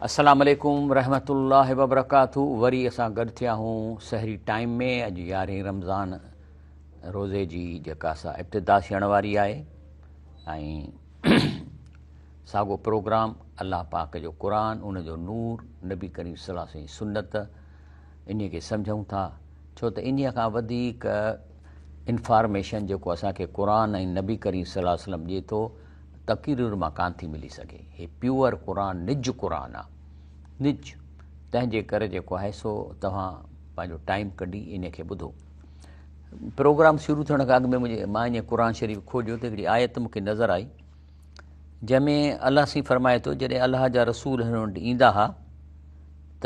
السلام عليڪم رحمة الله وبرڪاته وري اسان گڏ ٿيا آهيون سحري ٽائيم ۾ اڄ يارهين رمضان روزي جي جيڪا سا ابتدا ٿيڻ واري آهي ۽ ساڳو پروگرام الله پاڪ جو قرآن ان جو نور نبي ڪريم صلي الله عليه وسلم سنت انهي کي سمجهون ٿا ڇو ته انهي کان وڌيڪ انفارميشن جيڪو اسان کي قرآن ۽ نبي ڪريم صلي الله عليه وسلم ڏي ٿو تقرير مان ڪانه ٿي ملي سگهي. هي پيوئر قرآن نج قرآن آ نج تنهن جي ڪري جيڪو آهي سو توهان پنهنجو ٽائيم ڪڍي ان کي ٻڌو. پروگرام شروع ٿيڻ کان اڳ ۾ منهنجي مان ائين قرآن شريف کوليو ته هڪڙي آيت مون کي نظر آئي جنهن ۾ الله سائين فرمائي ٿو جڏهن الله جا رسول هن وٽ ايندا ها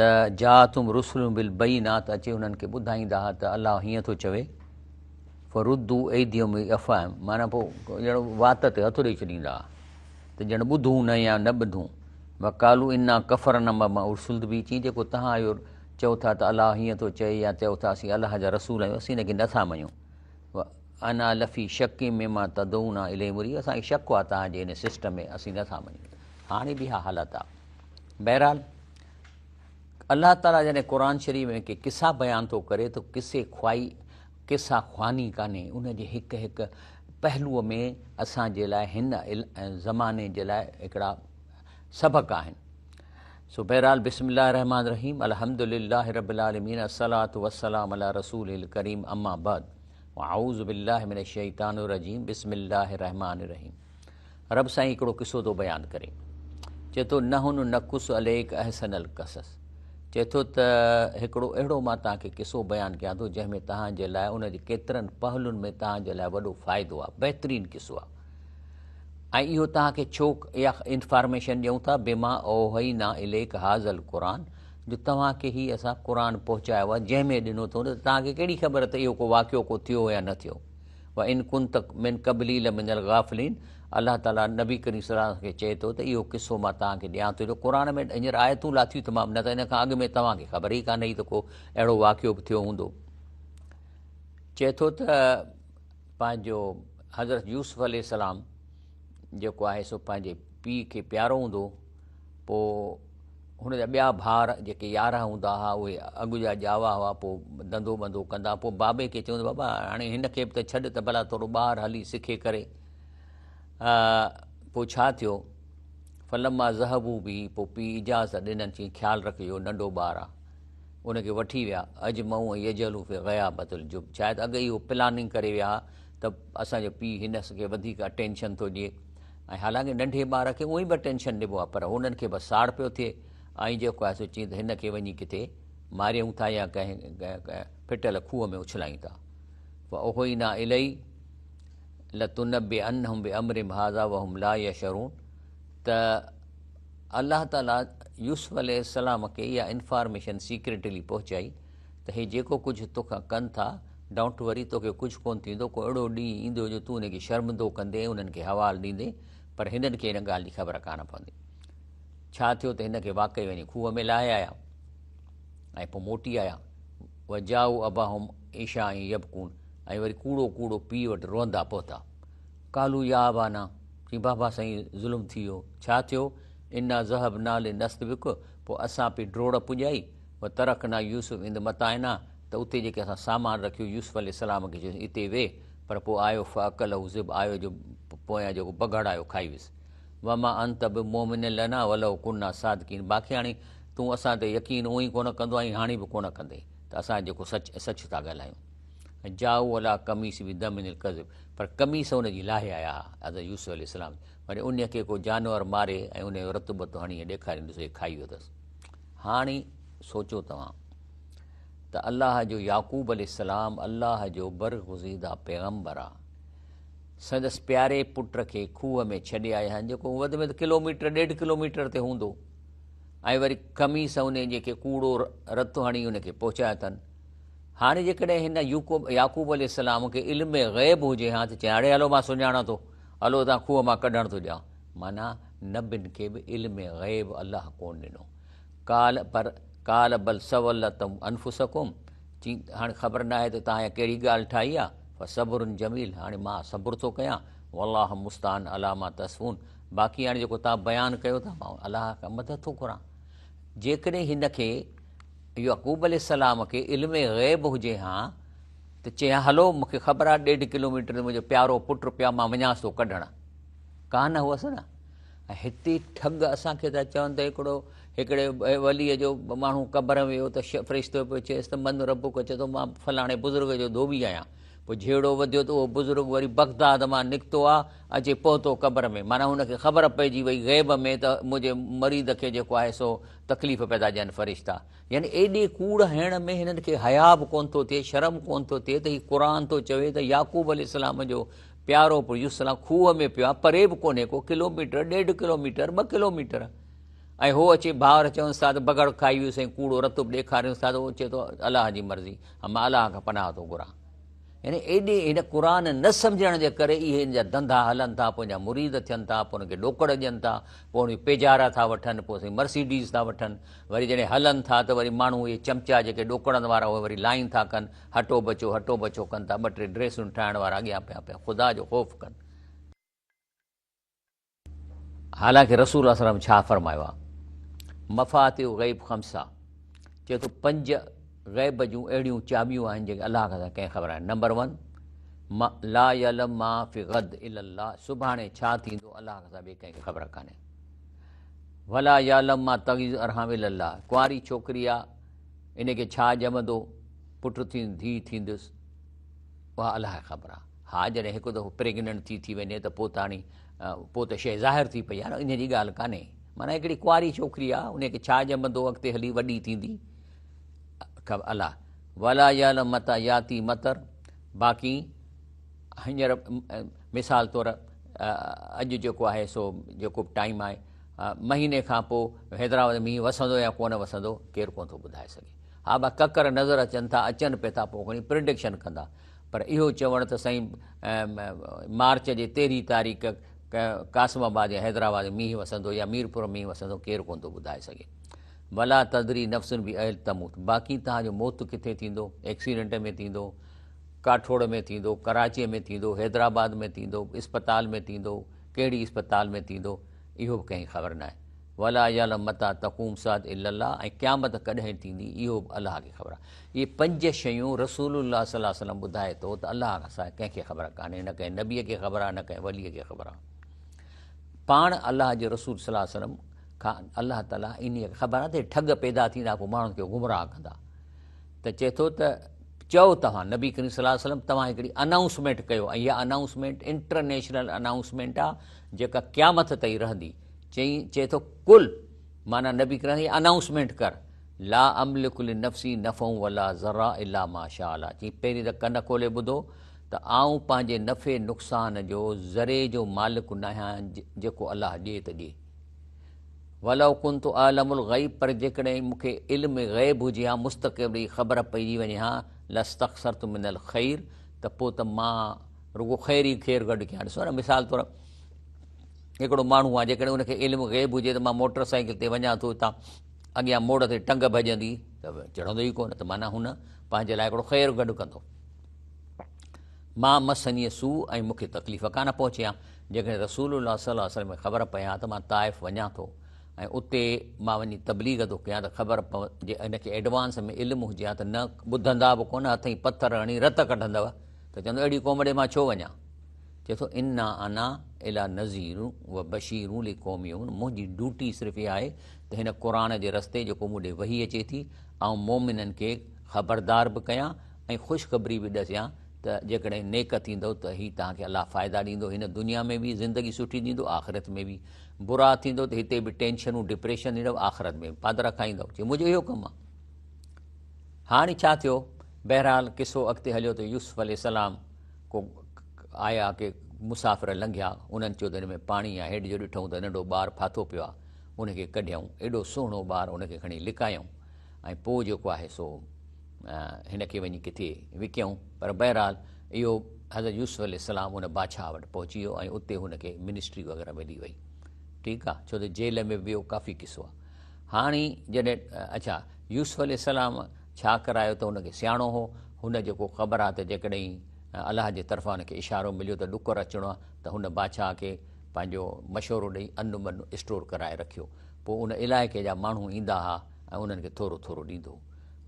ته جاءتهم رسلهم بالبينات اچي انهن کي ٻڌائيندا ها ته الله هيئن ٿو چوي فردوا ايديهم في افواههم معنيٰ پوء ڄڻ وات تي هٿ ڏئي ڇڏيندا ها ته ڄڻ ٻڌون نه يا نه ٻڌون. وقالوا انا ڪفرنا بما ارسلت به چي جيڪو توهان اهو چئو ٿا ته الله هيئن ٿو چئي يا چئو ٿا اسين الله جا رسول آهيون اسين ان کي نه ٿا مڃون. وانا لفي شڪ مما تدعونا اليه مريب اسان کي شڪ آهي توهان جي ان سسٽم ۾ اسين نه ٿا مڃون. هاڻي به اها حالت آهي. بهرحال الله تعاليٰ جڏهن قرآن شريف ۾ ڪي قصا بيان ٿو ڪري ته قصي خوائي قصا خواني ڪانهي ان جي هڪ هڪ پهلوء ۾ اسان جي لاء هن زماني جي لاء هڪڙا سبق آهن. سو بهرحال بسم الله الرحمٰن الرحيم الحمد لله رب العالمين الصلوة والسلام علي رسوله الڪريم اما بعد اعوذ بالله من الشيطان الرجيم بسم الله الرحمٰن الرحيم رب سائين هڪڙو قصو ٿو بيان ڪري چئي ٿو نحن نقص عليڪ احسن القصص چئي ٿو ته هڪڙو اهڙو مان توهان کي قصو بيان ڪيان ٿو جنهن ۾ توهان جي لاء ان جي ڪيترن پهلن ۾ توهان جي لاء وڏو فائدو آهي بهترين قصو آهي ۽ اهو توهان کي ڇو اها انفارميشن ڏيون ٿا بما اوحينا اليڪ هذا القرآن جو توهان کي هي اسان قرآن پهچايو آهي جنهن ۾ ڏنو اٿئون ته توهان کي ڪهڙي خبر ته اهو ڪو واقعو ڪو ٿيو يا نه ٿيو وان ڪنت من قبله لمن الغافلين الله تعالي نبي ڪريم صلي الله عليه وسلم کي چئي ٿو ته اهو قصو مان توهان کي ڏيان ٿو جو قرآن ۾ هينئر آيتون لاٿيون تمام نه ته ان کان اڳ ۾ توهان کي خبر ئي ڪانه هئي ته ڪو اهڙو واقعو به ٿيو هوندو. چئي ٿو ته پنهنجو حضرت يوسف عليه السلام جيڪو آهي سو پنهنجي پيء کي پيارو هوندو پوء هن جا ٻيا ڀائر جيڪي يارهن هوندا هئا اهي اڳ جا ڄاوا هئا پوء ڌنڌو ٻنڌو ڪندا پوء بابي کي چوندو بابا هاڻي هن کي به ته ڇڏ ته ڀلا ٿورو ٻاهر هلي سکي ڪري پوء ڇا ٿيو فلما ذهبوا به پوء پيء اجازت ڏنن چي خيال رکجو ننڍو ٻار آ ان کي وٺي ويا اجمعوا ان يجعلوا في غيابت الجب شايد اڳ ئي اهو پلاننگ ڪري ويا ها ته اسان جو پيء هن کي وڌيڪ اٽينشن ٿو ڏئي ۽ حالانڪه ننڍي ٻار کي اونئي به اٽينشن ڏبو آهي پر هنن کي بس ساڙ پيو ٿئي ۽ جيڪو آهي سو چين ته هن کي وڃي ڪٿي ماريون ٿا يا ڪنهن ڦٽل کوهه ۾ اڇلايون ٿا. فاوحينا اليه لتنبئنهم بامرهم هذا وهم لا يشعرون ته الله تعالي يوسف عليه السلام کي اها انفارميشن سيڪريٽلي پهچائي ته هي جيڪو ڪجهه توکان ڪن ٿا ڊونٽ وري توکي ڪجهه ڪونه ٿيندو، ڪو اهڙو ڏينهن ايندو جو تون انهن کي شرمندو ڪندين ۽ انهن کي حوال ڏيندين، پر هنن کي ان ڳالهه جي خبر ڪانه پوندي. ڇا ٿيو ته هن کي واقعي وڃي کوهه ۾ لاهي آيا ۽ پوء موٽي آيا. وجاءوا اباهم عشاء يبڪون ۽ وري ڪوڙو ڪوڙو پيء وٽ روئندا پهتا. قالوا يا ابانا، چي بابا سائين ظلم ٿي ويو، ڇا ٿيو؟ انا ذهبنا لنستبق، پوء اسان پئي ڊوڙ پڄائي، وترڪنا يوسف عند متاعنا، ته اتي جيڪي اسان سامان رکيو يوسف عليه السلام کي چيوسين اتي ويهه پر پوء آيو فاڪله الذئب آيو جو پويان جيڪو بگهڙ آيو کائي ويس وما انت بمؤمن لنا ولو ڪنا صادقين باقي هاڻي تون اسان تي يقين اونئي ڪونه ڪندو آهين هاڻي به ڪونه ڪندين ته اسان جيڪو سچ سچ ٿا ڳالهايون جاءوا علي قميصه بدم ڪذب پر قميص ان جي لاهي آيا ها حضرت يوسف عليه السلام وري ان کي ڪو جانور ماري ۽ ان جو رت بت هڻي ڏيکارين ڏسو هي کائي ويو اٿس هاڻي سوچو توهان ته الله جو يعقوب عليه السلام الله جو برگزيده پيغمبر آ. سندس پياري پٽ کي کوهه ۾ ڇڏي آيا آهن جيڪو وڌ ۾ وڌ ڪلوميٽر ڏيڍ ڪلوميٽر تي هوندو ۽ وري قميص انهي جي کي ڪوڙو رت هڻي ان کي پهچايو اٿن. هاڻي جيڪڏهن هن يعقوب عليه السلام کي علم غيب هجي ها ته چئي اڙي هلو مان سڃاڻان ٿو هلو هتان کوهه مان ڪڍڻ ٿو ڏيان معنيٰ نبين کي به علم غيب الله ڪونه ڏنو. قال پر قال بل سولت انفسڪم چي هاڻي خبر ناهي ته توهان ڪهڙي ڳالهه ٺاهي آ فصبر جميل هاڻي مان صبر ٿو ڪيان والله المستعان علي ما تصفون باقي هاڻي جيڪو توهان بيان ڪيو ٿا مان الله کان مدد ٿو گهران. جيڪڏهن هن کي يعقوب عليه السلام کي علم غيب هجي ها ته چئي ها هلو مون کي خبر آهي ڏيڍ ڪلوميٽر تي منهنجو پيارو پٽ پيو آهي مان وڃانس ٿو ڪڍڻ. ڪانه هئس نه. ۽ هتي ٺڳ اسان کي ٿا چون ته هڪڙو هڪڙي وليء جو ماڻهو قبر ۾ ويو ته فرشتو پيو چيس ته من ربڪ چئي ٿو مان فلاڻي بزرگ جو ڌوٻي آهيان. پوء جهيڙو وڌيو ته اهو بزرگ وري بغداد مان نڪتو آ اچي پهتو قبر ۾ معنيٰ هن کي خبر پئجي وئي غيب ۾ ته منهنجي مريد کي جيڪو آهي سو تڪليف پيا ٿا ڏين فرشتا يعني ايڏي ڪوڙ هڻڻ ۾ هنن کي حياء به ڪونه ٿو ٿئي شرم ڪونه ٿو ٿئي ته هي قرآن ٿو چوي ته يعقوب عليه السلام جو پيارو پٽ يوسف السلام کوهه ۾ پيو آ پري به ڪونهي ڪو ڪلوميٽر ڏيڍ ڪلوميٽر ٻه ڪلوميٽر ۽ هو اچي ڀائر چونس ٿا ته بگهڙ کائي ويس ۽ ڪوڙو رت به ڏيکارينس ٿا ته هو چئي ٿو الله جي مرضي مان الله کان پناهه ٿو گهران. يعني ايڏي هن قرآن نه سمجهڻ جي ڪري اهي هن جا ڌنڌا هلن ٿا، پوء هن جا مريد ٿين ٿا، پوء هن کي ڏوڪڙ ڏين ٿا، پوء هن جون پيجارا ٿا وٺن، پوء سائين مرسيڊيز ٿا وٺن، وري جڏهن هلن ٿا ته وري ماڻهو اهي چمچا جيڪي ڏوڪڙن وارا اهي وري لائين ٿا ڪن، هٽو بچو هٽو بچو ڪن ٿا، ٻه ٽي ڊريسون ٺاهڻ وارا اڳيان پيا پيا خدا جو خوف ڪن. حالانڪه رسول الله صلي الله عليه وسلم ڇا فرمايو آهي؟ مفاتيح الغيب خمسه چئي ٿو پنج غيب جون اهڙيون چاٻيون آهن جيڪي الله کان سواء ڪنهن خبر آهن. نمبر ون، لا يعلم ما في غد الا الله، سڀاڻي ڇا ٿيندو الله کان سواء ٻئي ڪنهن کي خبر ڪانهي. ولا يعلم ما تغيض الارحام الا الله، ڪنواري ڇوڪري آ ان کي ڇا ڄمندو، پٽ ٿيندس ڌيء ٿيندس، اها الله کي خبر آهي. ها جڏهن هڪ دفعو پريگننٽ ٿي ٿي وڃي ته پوء ته هاڻي پوء ته شيء ظاهر ٿي پئي آهي نه ان جي ڳالهه ڪانهي. معنيٰ هڪڙي ڪنواري ڇوڪري آهي ان کي ڇا ڄمندو اڳتي هلي وڏي ٿيندي خبر الله. ولا يعلم متي ياتي مطر باقي هينئر مثال طور اڄ جيڪو آهي سو جيڪو به ٽائيم آهي مهيني کان پوء حيدرآباد ۾ مينهن وسندو يا ڪونه وسندو ڪير ڪونه ٿو ٻڌائي سگهي. ها ڀا ڪڪر نظر اچن ٿا اچن پئي ٿا پوء کڻي پرڊڪشن ڪندا پر اهو چوڻ ته سائين مارچ جي تيرهين تاريخ قاسم آباد يا حيدرآباد ۾ مينهن وسندو يا ميرپور ۾ مينهن وسندو ڪير ڪونه ٿو ٻڌائي سگهي. ولا تدري نفس باي تموت باقي توهان جو موت ڪٿي ٿيندو ايڪسيڊنٽ ۾ ٿيندو ڪاٺوڙ ۾ ٿيندو ڪراچيء ۾ ٿيندو حيدرآباد ۾ ٿيندو اسپتال ۾ ٿيندو ڪهڙي اسپتال ۾ ٿيندو اهو به ڪنهن کي خبر ناهي. ولا يعلم متي تقوم الساعة الا الله ۽ قيامت ڪڏهن ٿيندي اهو به الله کي خبر آهي. اهي پنج شيون رسول الله صلي الله عليه وسلم ٻڌائي ٿو ته الله کان سواء ڪنهن کي خبر ڪانهي، نه ڪنهن نبي کي خبر آهي نه ڪنهن ولي کي خبر آهي. پاڻ الله جي رسول صلي الله عليه وسلم کان الله تعالي انهيء کي خبر آهي ته ٺڳ پيدا ٿيندا پوء ماڻهن کي گمراهه ڪندا ته چئي ٿو ته چئو توهان نبي ڪريم صلي الله عليه وسلم توهان هڪڙي انائونسمينٽ ڪيو ۽ اها انائونسمينٽ انٽرنيشنل انائونسمينٽ آهي جيڪا قيامت تائين رهندي. چئي چئي ٿو قل معنيٰ نبي ڪريم هي انائونسمينٽ ڪر لا املڪ لنفسي نفعا ولا ضرا الا ما شاء الله چئي پهرين ته ڪن کولي ٻڌو ته آئون پنهنجي نفعي نقصان جو ذري جو مالڪ ناهيان جيڪو الله ڏي ته ڏي ولو ڪنت اعلم الغيب پر جيڪڏهن مون کي علم غيب هجي ها مستقبل جي خبر پئجي وڃي ها لاستڪثرت من الخير ته پوء ته مان رڳو خير ئي خير گڏ ڪيان ڏسو نه مثال طور هڪڙو ماڻهو آهي جيڪڏهن ان کي علم غيب هجي ته مان موٽر سائيڪل تي وڃان ٿو هتان اڳيان موڙ تي ٽنگ ڀڄندي ته چڙهندو ئي ڪونه ته معنيٰ هن پنهنجي لاء هڪڙو خير گڏ ڪندو. ما مسني سوء ۽ مون کي تڪليف ڪانه پهچي ها جيڪڏهن رسول الله صلي الله عليه وسلم کي خبر پئي ها ته مان طائف وڃان ٿو ۽ اتي مان وڃي تبليغ ٿو ڪيان ته خبر پو جي ان کي ايڊوانس ۾ علم هجي ها ته نه ٻڌندا به ڪونه هٿئين پٿر هڻي رت ڪڍندو ته چوندو اهڙي قوم ڏي مان ڇو وڃان. چئي ٿو انما انا الا نذير و بشير لقوم يؤمنون منهنجي ڊيوٽي صرف اها آهي ته هن قرآن جي رستي جيڪو مون ڏي وحي اچي ٿي آئون مؤمنن کي خبردار به ڪيان ۽ خوشخبري به ڏسيان ته جيڪڏهن نيڪ ٿيندؤ ته هي توهان کي الله فائدا ڏيندو هن دنيا ۾ به زندگي سٺي ڏيندو آخرت ۾ به برا ٿيندو ته هتي به ٽينشنون ڊپريشن ڏيندو آخرت ۾ به پادرا کائيندؤ چي منهنجو اهو ڪم آهي. هاڻي ڇا ٿيو بهرحال قصو اڳتي هليو ته يوسف عليه السلام ڪو آيا ڪي مسافر لنگهيا، انهن چيو ته هن ۾ پاڻي آهي، هيٺ جو ڏٺئون ته ننڍو ٻار ڦاٿو پيو آهي، ان کي ڪڍيائون، ايڏو سهڻو ٻار ان کي کڻي لڪايائون ۽ پوء جيڪو آهي سو هن کي وڃي ڪٿي وڪيائون، پر بهرحال اهو حضرت يوسف عليه السلام ان بادشاهه وٽ پهچي ويو ۽ اتي هن کي منسٽري وغيره ملي وئي، ٺيڪ آهي، ڇو ته جيل ۾ به ويو، ڪافي قصو آهي. هاڻي جڏهن اڇا يوسف عليه السلام ڇا ڪرايو ته هن کي سياڻو هو، هن جيڪو خبر آ ته جيڪڏهن الله جي طرفان هن کي اشارو مليو ته ڏڪر اچڻو آ ته هن بادشاهه کي پنهنجو مشورو ڏئي ان من اسٽور ڪرائي رکيو. پوء ان علائقي جا ماڻهو ايندا ها ۽ انهن کي ٿورو ٿورو ڏيندو هو.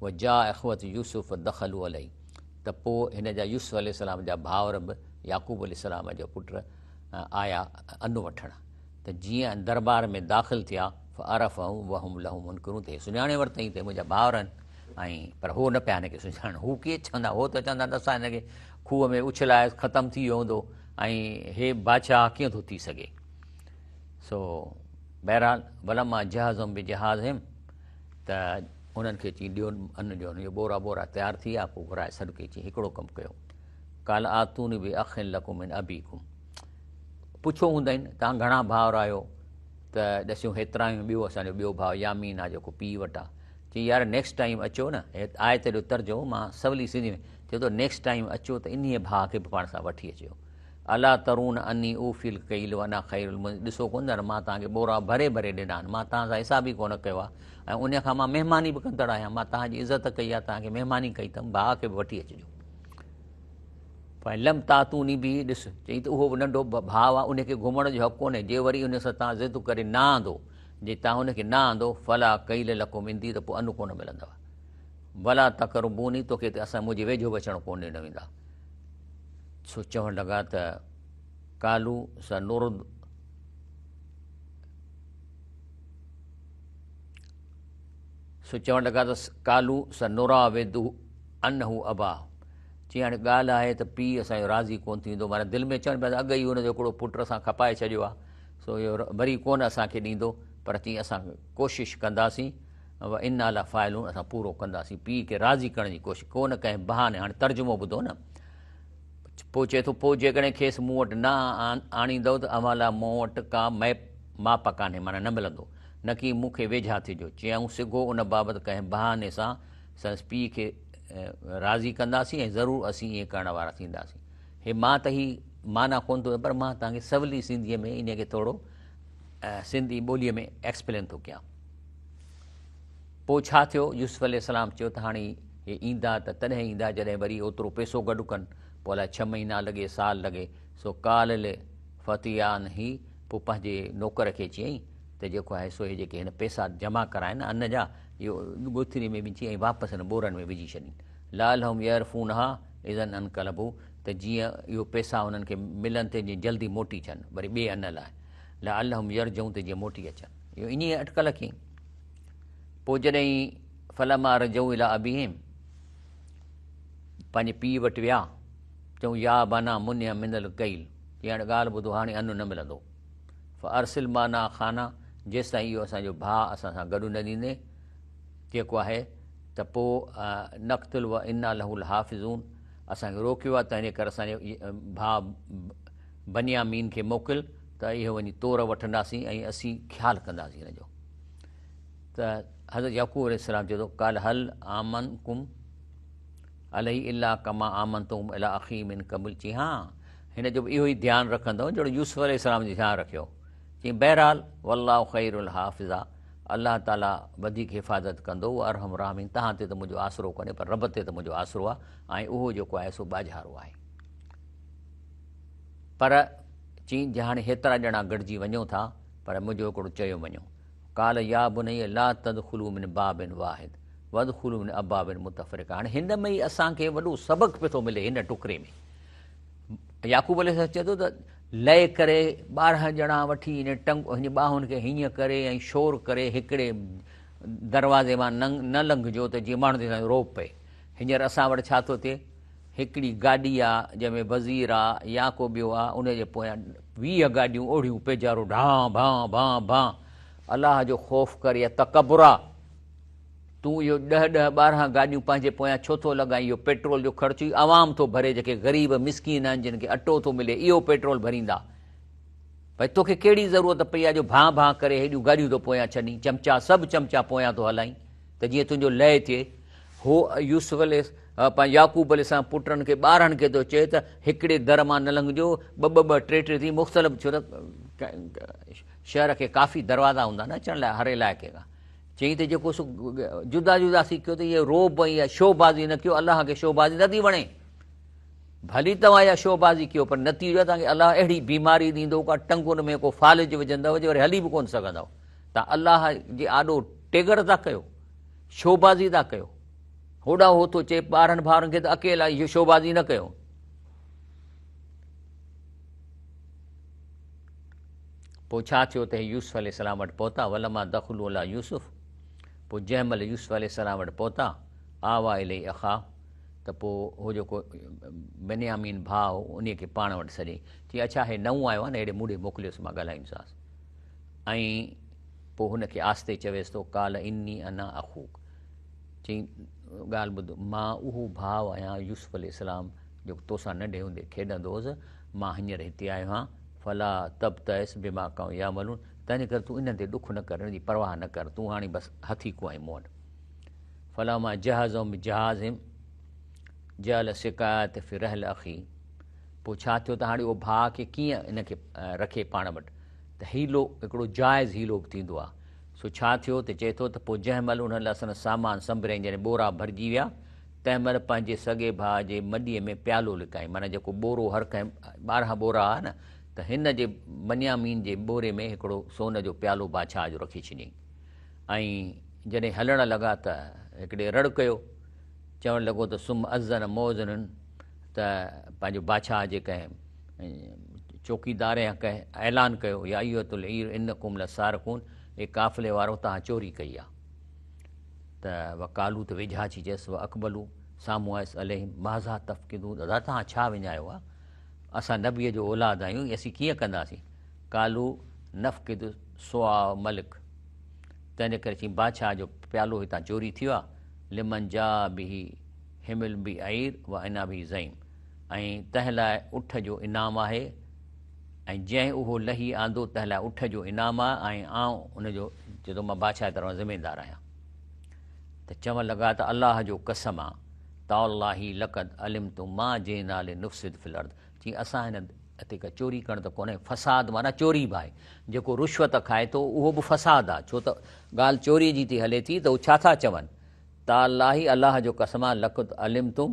وجاء اخوة يوسف دخلوا عليه ته پوء هن جا يوسف عليه السلام جا ڀائر به يعقوب عليه السلام جا پٽ آيا ان وٺڻ ته جيئن دربار ۾ داخل ٿيا فعرفهم وهم له منڪرون ته هي سڃاڻي ورتائين ته منهنجا ڀائر آهن ۽ پر هو نه پيا هن کي سڃاڻن هو ڪيئن چوندا هو ته چوندا ته اسان هن کي کوهه ۾ اڇلائي ختم ٿي ويو هوندو ۽ هي بادشاهه ڪيئن ٿو ٿي سگهي سو بهرحال ولما جهزهم بجهازهم ته انهن کي چي ڏيو ان جو اهي ٻورا ٻورا تيار ٿي ويا پوء گهرائي سڏ ڪئي چي هڪڙو ڪم ڪيو قال آتوني باخ لڪم من ابيڪم پڇيو هوندائين توهان گهڻا ڀائر آهيو ته ڏسيون هيترا آهيون ٻيو اسان جو ٻيو ڀاء يامين آهي جيڪو پيء وٽ آهي چي يار نيڪسٽ ٽائيم اچو نه آيت جو ترجمو مان سولي سنڌي ۾ چئي ٿو نيڪسٽ ٽائيم اچو ته انهيء ڀاء کي به پاڻ سان وٺي اچجو الا ترون اني اوفي الڪيل وانا خير المنزلين ڏسو ڪونه ٿا مان توهان کي ٻورا ڀري ڀري ڏنا آهن مان توهان سان حساب ئي ڪونه ڪيو آهي ۽ ان کان مان مهماني به ڪندڙ آهيان مان توهان جي عزت ڪئي آهي توهان کي مهماني ڪئي اٿم ڀاء کي به وٺي اچجو فان لم تاتوني به ڏس چئي ته اهو به ننڍو ڀاء آهي ان کي گهمڻ جو حق ڪونهي جي وري ان سان توهان ضد ڪري نه آندو جي توهان ان کي نه آندو فلا ڪيل لڪم عندي ته پوء ان ڪونه ملندو ولا تقربوني توکي ته اسان منهنجي ويجهو به اچڻ ڪونه ڏنو ويندا سو چوڻ لڳا ته قالو سنرد سو چوڻ لڳا ته قالو سنراود عنه ابا چي هاڻي ڳالهه آهي ته پيء اسان جو راضي ڪونه ٿيندو معنيٰ دل ۾ چون پيا ته اڳ ئي هن جو هڪڙو پٽ اسان کپائي ڇڏيو آهي سو اهو وري ڪونه اسان کي ڏيندو پر چي اسان ڪوشش ڪنداسين و انا لفاعلون اسان پورو ڪنداسين پيء کي راضي ڪرڻ جي ڪوشش ڪو نه ڪنهن بهاني هاڻي ترجمو ٻڌو نه پوء چئي ٿو پوء جيڪڏهن کيس مون وٽ نه آڻيندؤ ته اوهان لاء مون وٽ ڪا ميپ ماپ ڪانهي معنيٰ نه ملندو نه ڪي مون کي ويجها ٿجو چيائون سگهو ان بابت ڪنهن بهاني سان سندس پيء کي راضي ڪنداسين ۽ ضرور اسين ائين ڪرڻ وارا ٿينداسين هي مان ته هي معنيٰ ڪونه ٿو پر مان توهان کي سولي سنڌيء ۾ ان کي ٿورو سنڌي ٻوليء ۾ ايڪسپلين ٿو ڪيان پوء ڇا ٿيو؟ يوسف عليه السلام چيو ته هاڻي هي ايندا ته تڏهن ايندا جڏهن وري اوترو پئسو گڏ ڪن، پوء الائي ڇهه مهينا لڳي سال لڳي، سو قال لفتيانه پوء پنهنجي نوڪر کي چيائين ته جيڪو آهي سو هي جيڪي هن پئسا جمع ڪرايا آهن ان جا اهو ڳوٿري ۾ وجهي ۽ واپس هن ٻورن ۾ وجهي ڇڏين لعلهم يعرفونها اذا انقلبوا ته جيئن اهو پئسا انهن کي ملن ته جيئن جلدي موٽي اچن وري ٻئي ان لاء لعلهم يرجعون ته جيئن موٽي اچن اهو انهيء اٽڪل ڪيائين. پوء جڏهن فلما رجعوا الي ابيهم پنهنجي پيء وٽ ويا، چيائون يا ابانا منع منا الڪيل، چيائين هاڻي ڳالهه ٻڌو هاڻي ان نه ملندو، فارسل معنا اخانا جيستائين اهو اسان جو ڀاء اسان سان گڏ نه ڏيندين جيڪو آهي ته پوء نقتل و انا له لحافظون اسان کي روڪيو آهي تنهنجي ڪري اسان جي ڀاء بنيامين کي موڪل ته اهو وڃي تور وٺنداسين ۽ اسين خيال ڪنداسين هن جو. ته حضرت يعقوب عليه السلام چئي ٿو قال هل آمنڪم عليه الا ڪما آمنتم الي اخي من قبل چي ها هن جو به اهو ئي ڌيان رکندو جهڙو يوسف عليه السلام جو ڌيان رکيو چي بهرحال والله خير الحافظ الله تعالي وڌيڪ حفاظت ڪندو هو ارحم الراحمين تهان تي ته منهنجو آسرو ڪونهي پر رب تي ته منهنجو آسرو آهي ۽ اهو جيڪو آهي سو ٻاجهارو آهي پر چي جي هاڻي هيترا ڄڻا گڏجي وڃو ٿا پر منهنجو هڪڙو چيو مڃو قال يا بني لا تدخلوا من باب واحد وادخلوا من ابواب متفرقه هاڻي هن ۾ ئي اسان کي وڏو سبق پيو ٿو ملي هن ٽڪري ۾ يعقوب عليه السلام چئي ٿو ته لئي ڪري 12 ڄڻا وٺي هن ٽنگ هن ٻانهن کي هيئن ڪري ۽ شور ڪري هڪڙي دروازي مان نه لنگهجو ته جيئن ماڻهن تي روب پئي هينئر اسان وٽ ڇا ٿو ٿئي هڪڙي گاڏي آ جنهن ۾ وزير آ يا ڪو ٻيو آ ان جي پويان 20 گاڏيون اوڙهيون پيجارو ڍان ڀان ڀان ڀان الله جو خوف ڪر يا تڪبر آ تون اهو ڏهه ڏهه 12 گاڏيون پنهنجي پويان ڇو ٿو لڳائين اهو پيٽرول جو خرچ ئي عوام ٿو ڀري جيڪي غريب مسڪين آهن جن کي اٽو ٿو ملي اهو پيٽرول ڀريندا ڀئي توکي ڪهڙي ضرورت پئي آ جو ڀان ڀان ڪري هيڏيون گاڏيون ٿو پويان ڇڏين چمچا سڀ چمچا پويان ٿو هلائين ته جيئن تنهنجو لئه ٿئي. هو يوسف عليه پنهنجي يعقوب عليه السلام پٽن کي 12 کي ٿو چئي ته هڪڙي در مان نه لنگهجو، ٻه ٻه ٻه ٽي ٽي ٿي مختلف ڇو ته شهر کي ڪافي دروازا هوندا نه اچڻ لاء هر علائقي کان. چيائين ته جيڪو سو جدا جدا ٿي ڪيو ته اهي روب ۽ اها شوبازي نه ڪيو، الله کي شوبازي نه ٿي وڻي. ڀلي توهان اها شوبازي ڪيو پر نتيجو توهان کي الله اهڙي بيماري ڏيندو ڪا ٽنگن ۾ ڪو فالج وجهندو جو وري هلي به ڪونه سگهندؤ. توهان الله جي آڏو ٽيڳر ٿا ڪيو، شوبازي ٿا ڪيو. هوڏانهن هو ٿو چئي 12 ڀائرن کي ته اڪيلا اهو شوبازي نه ڪيو. پوء ڇا ٿيو ته هي يوسف عليه السلام وٽ پهتا، ولما دخلوا علي يوسف، پوء جنهن مهل يوسف عليه السلام وٽ پهتا، آوا اليه اخاه، ته پوء هو جيڪو بنيامين ڀاء هو انهيء کي پاڻ وٽ سڏيائين. چيائين، اڇا هي نئون آيو آهي نه، هيڏي مون ڏي موڪليوس مان ڳالهائيندوسانس. ۽ پوء هن کي آهستي چويس ٿو، قال اني انا اخوڪ، چيائين، ڳالهه ٻڌ، مان اهو ڀاء آهيان يوسف عليه السلام جيڪو توسان ننڍي هوندي کيڏندو هوس، مان هينئر هتي آيو آهيان، فلا تبتئس بما ڪانوا يعملون، تنهنجي ڪري تون انهن تي ڏک نه ڪر، انهن جي پرواهه نه ڪر، تون هاڻي بس هٿيڪو آهين مون وٽ. فلما جهزهم بجهازهم جعل السقاية في رحل اخيه، پوء ڇا ٿيو ته هاڻي اهو ڀاء کي ڪيئن ان کي رکي پاڻ وٽ ته حيلو هڪڙو جائز حيلو به ٿيندو آهي، سو ڇا ٿيو ته چئي ٿو ته پوء جنهن مهل انهن لاء سندس سامان سنڀريائين جڏهن ٻورا ڀرجي ويا تنهن مهل پنهنجي سڳي ڀاء جي مڏيء ۾ پيالو لڪائين معنيٰ جيڪو ٻورو هر ڪنهن 12 ٻورا هئا نه ته هن جي بنيامين جي ٻوري ۾ هڪڙو سون جو پيالو بادشاهه جو رکي ڇڏيائين ۽ جڏهن هلڻ لڳا ته هڪڙي رڙ ڪيو چوڻ لڳو ته ثم اذن مؤذن ته پنهنجو بادشاهه جي ڪنهن چوڪيدار يا ڪنهن اعلان ڪيو يا ايها العير انڪم لسارقون اي قافلي وارو توهان چوري ڪئي آ ته وقالو ته ويجها اچي چيس واقبلو سامهون آيس عليهم ماذا تفقدون ادا توهان ڇا وڃايو آ اسان نبيء جو اولاد آهيون اسين ڪيئن ڪنداسين قالو نفقد صواع ملڪ تنهن ڪري چيائين بادشاهه جو پيالو هتان چوري ٿيو آ لمن جاء به حمل بعير وانا به زعيم ۽ تنهن لاء اٺ جو انعام آهي ۽ جنهن اهو لهي آندو تنهن لاء اٺ جو انعام آهي ۽ آئون ان جو چئي ٿو مان بادشاهه طرفان ذميدار آهيان. ته چوڻ لڳا ته الله جو قسم آ تالله لقد علمتم ما جئنا لنفسد في الارض چي اسان هن هتي ڪا چوري ڪرڻ ته ڪونهي فساد معنيٰ چوري به آهي جيڪو رشوت کائي ٿو اهو به فساد آ ڇو ته ڳالهه چوري جي ٿي هلي ٿي ته هو ڇا ٿا چون تالله الله جو قسم آ لقد علمتم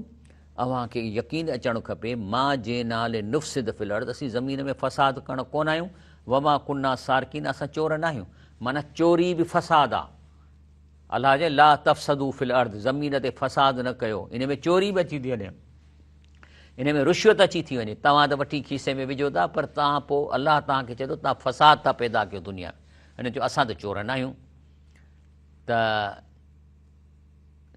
اوهان کي يقين اچڻ کپي، ما جئنا لنفسد في الارض اسين زمين ۾ فساد ڪرڻ ڪونه آيون، وما ڪنا سارقين اسان چور ناهيون، معنيٰ چوري به فساد آ. الله چئي لا تفسدوا في الارض زمين تي فساد نه ڪيو، ان ۾ چوري به اچي ٿي وڃي، ان ۾ رشوت اچي ٿي وڃي، توهان ته وٺي کيسي ۾ وجهو ٿا پر توهان پوء الله توهان کي چئي ٿو توهان فساد ٿا پيدا ڪيو دنيا ۾، هن چيو اسان ته چور ناهيون ته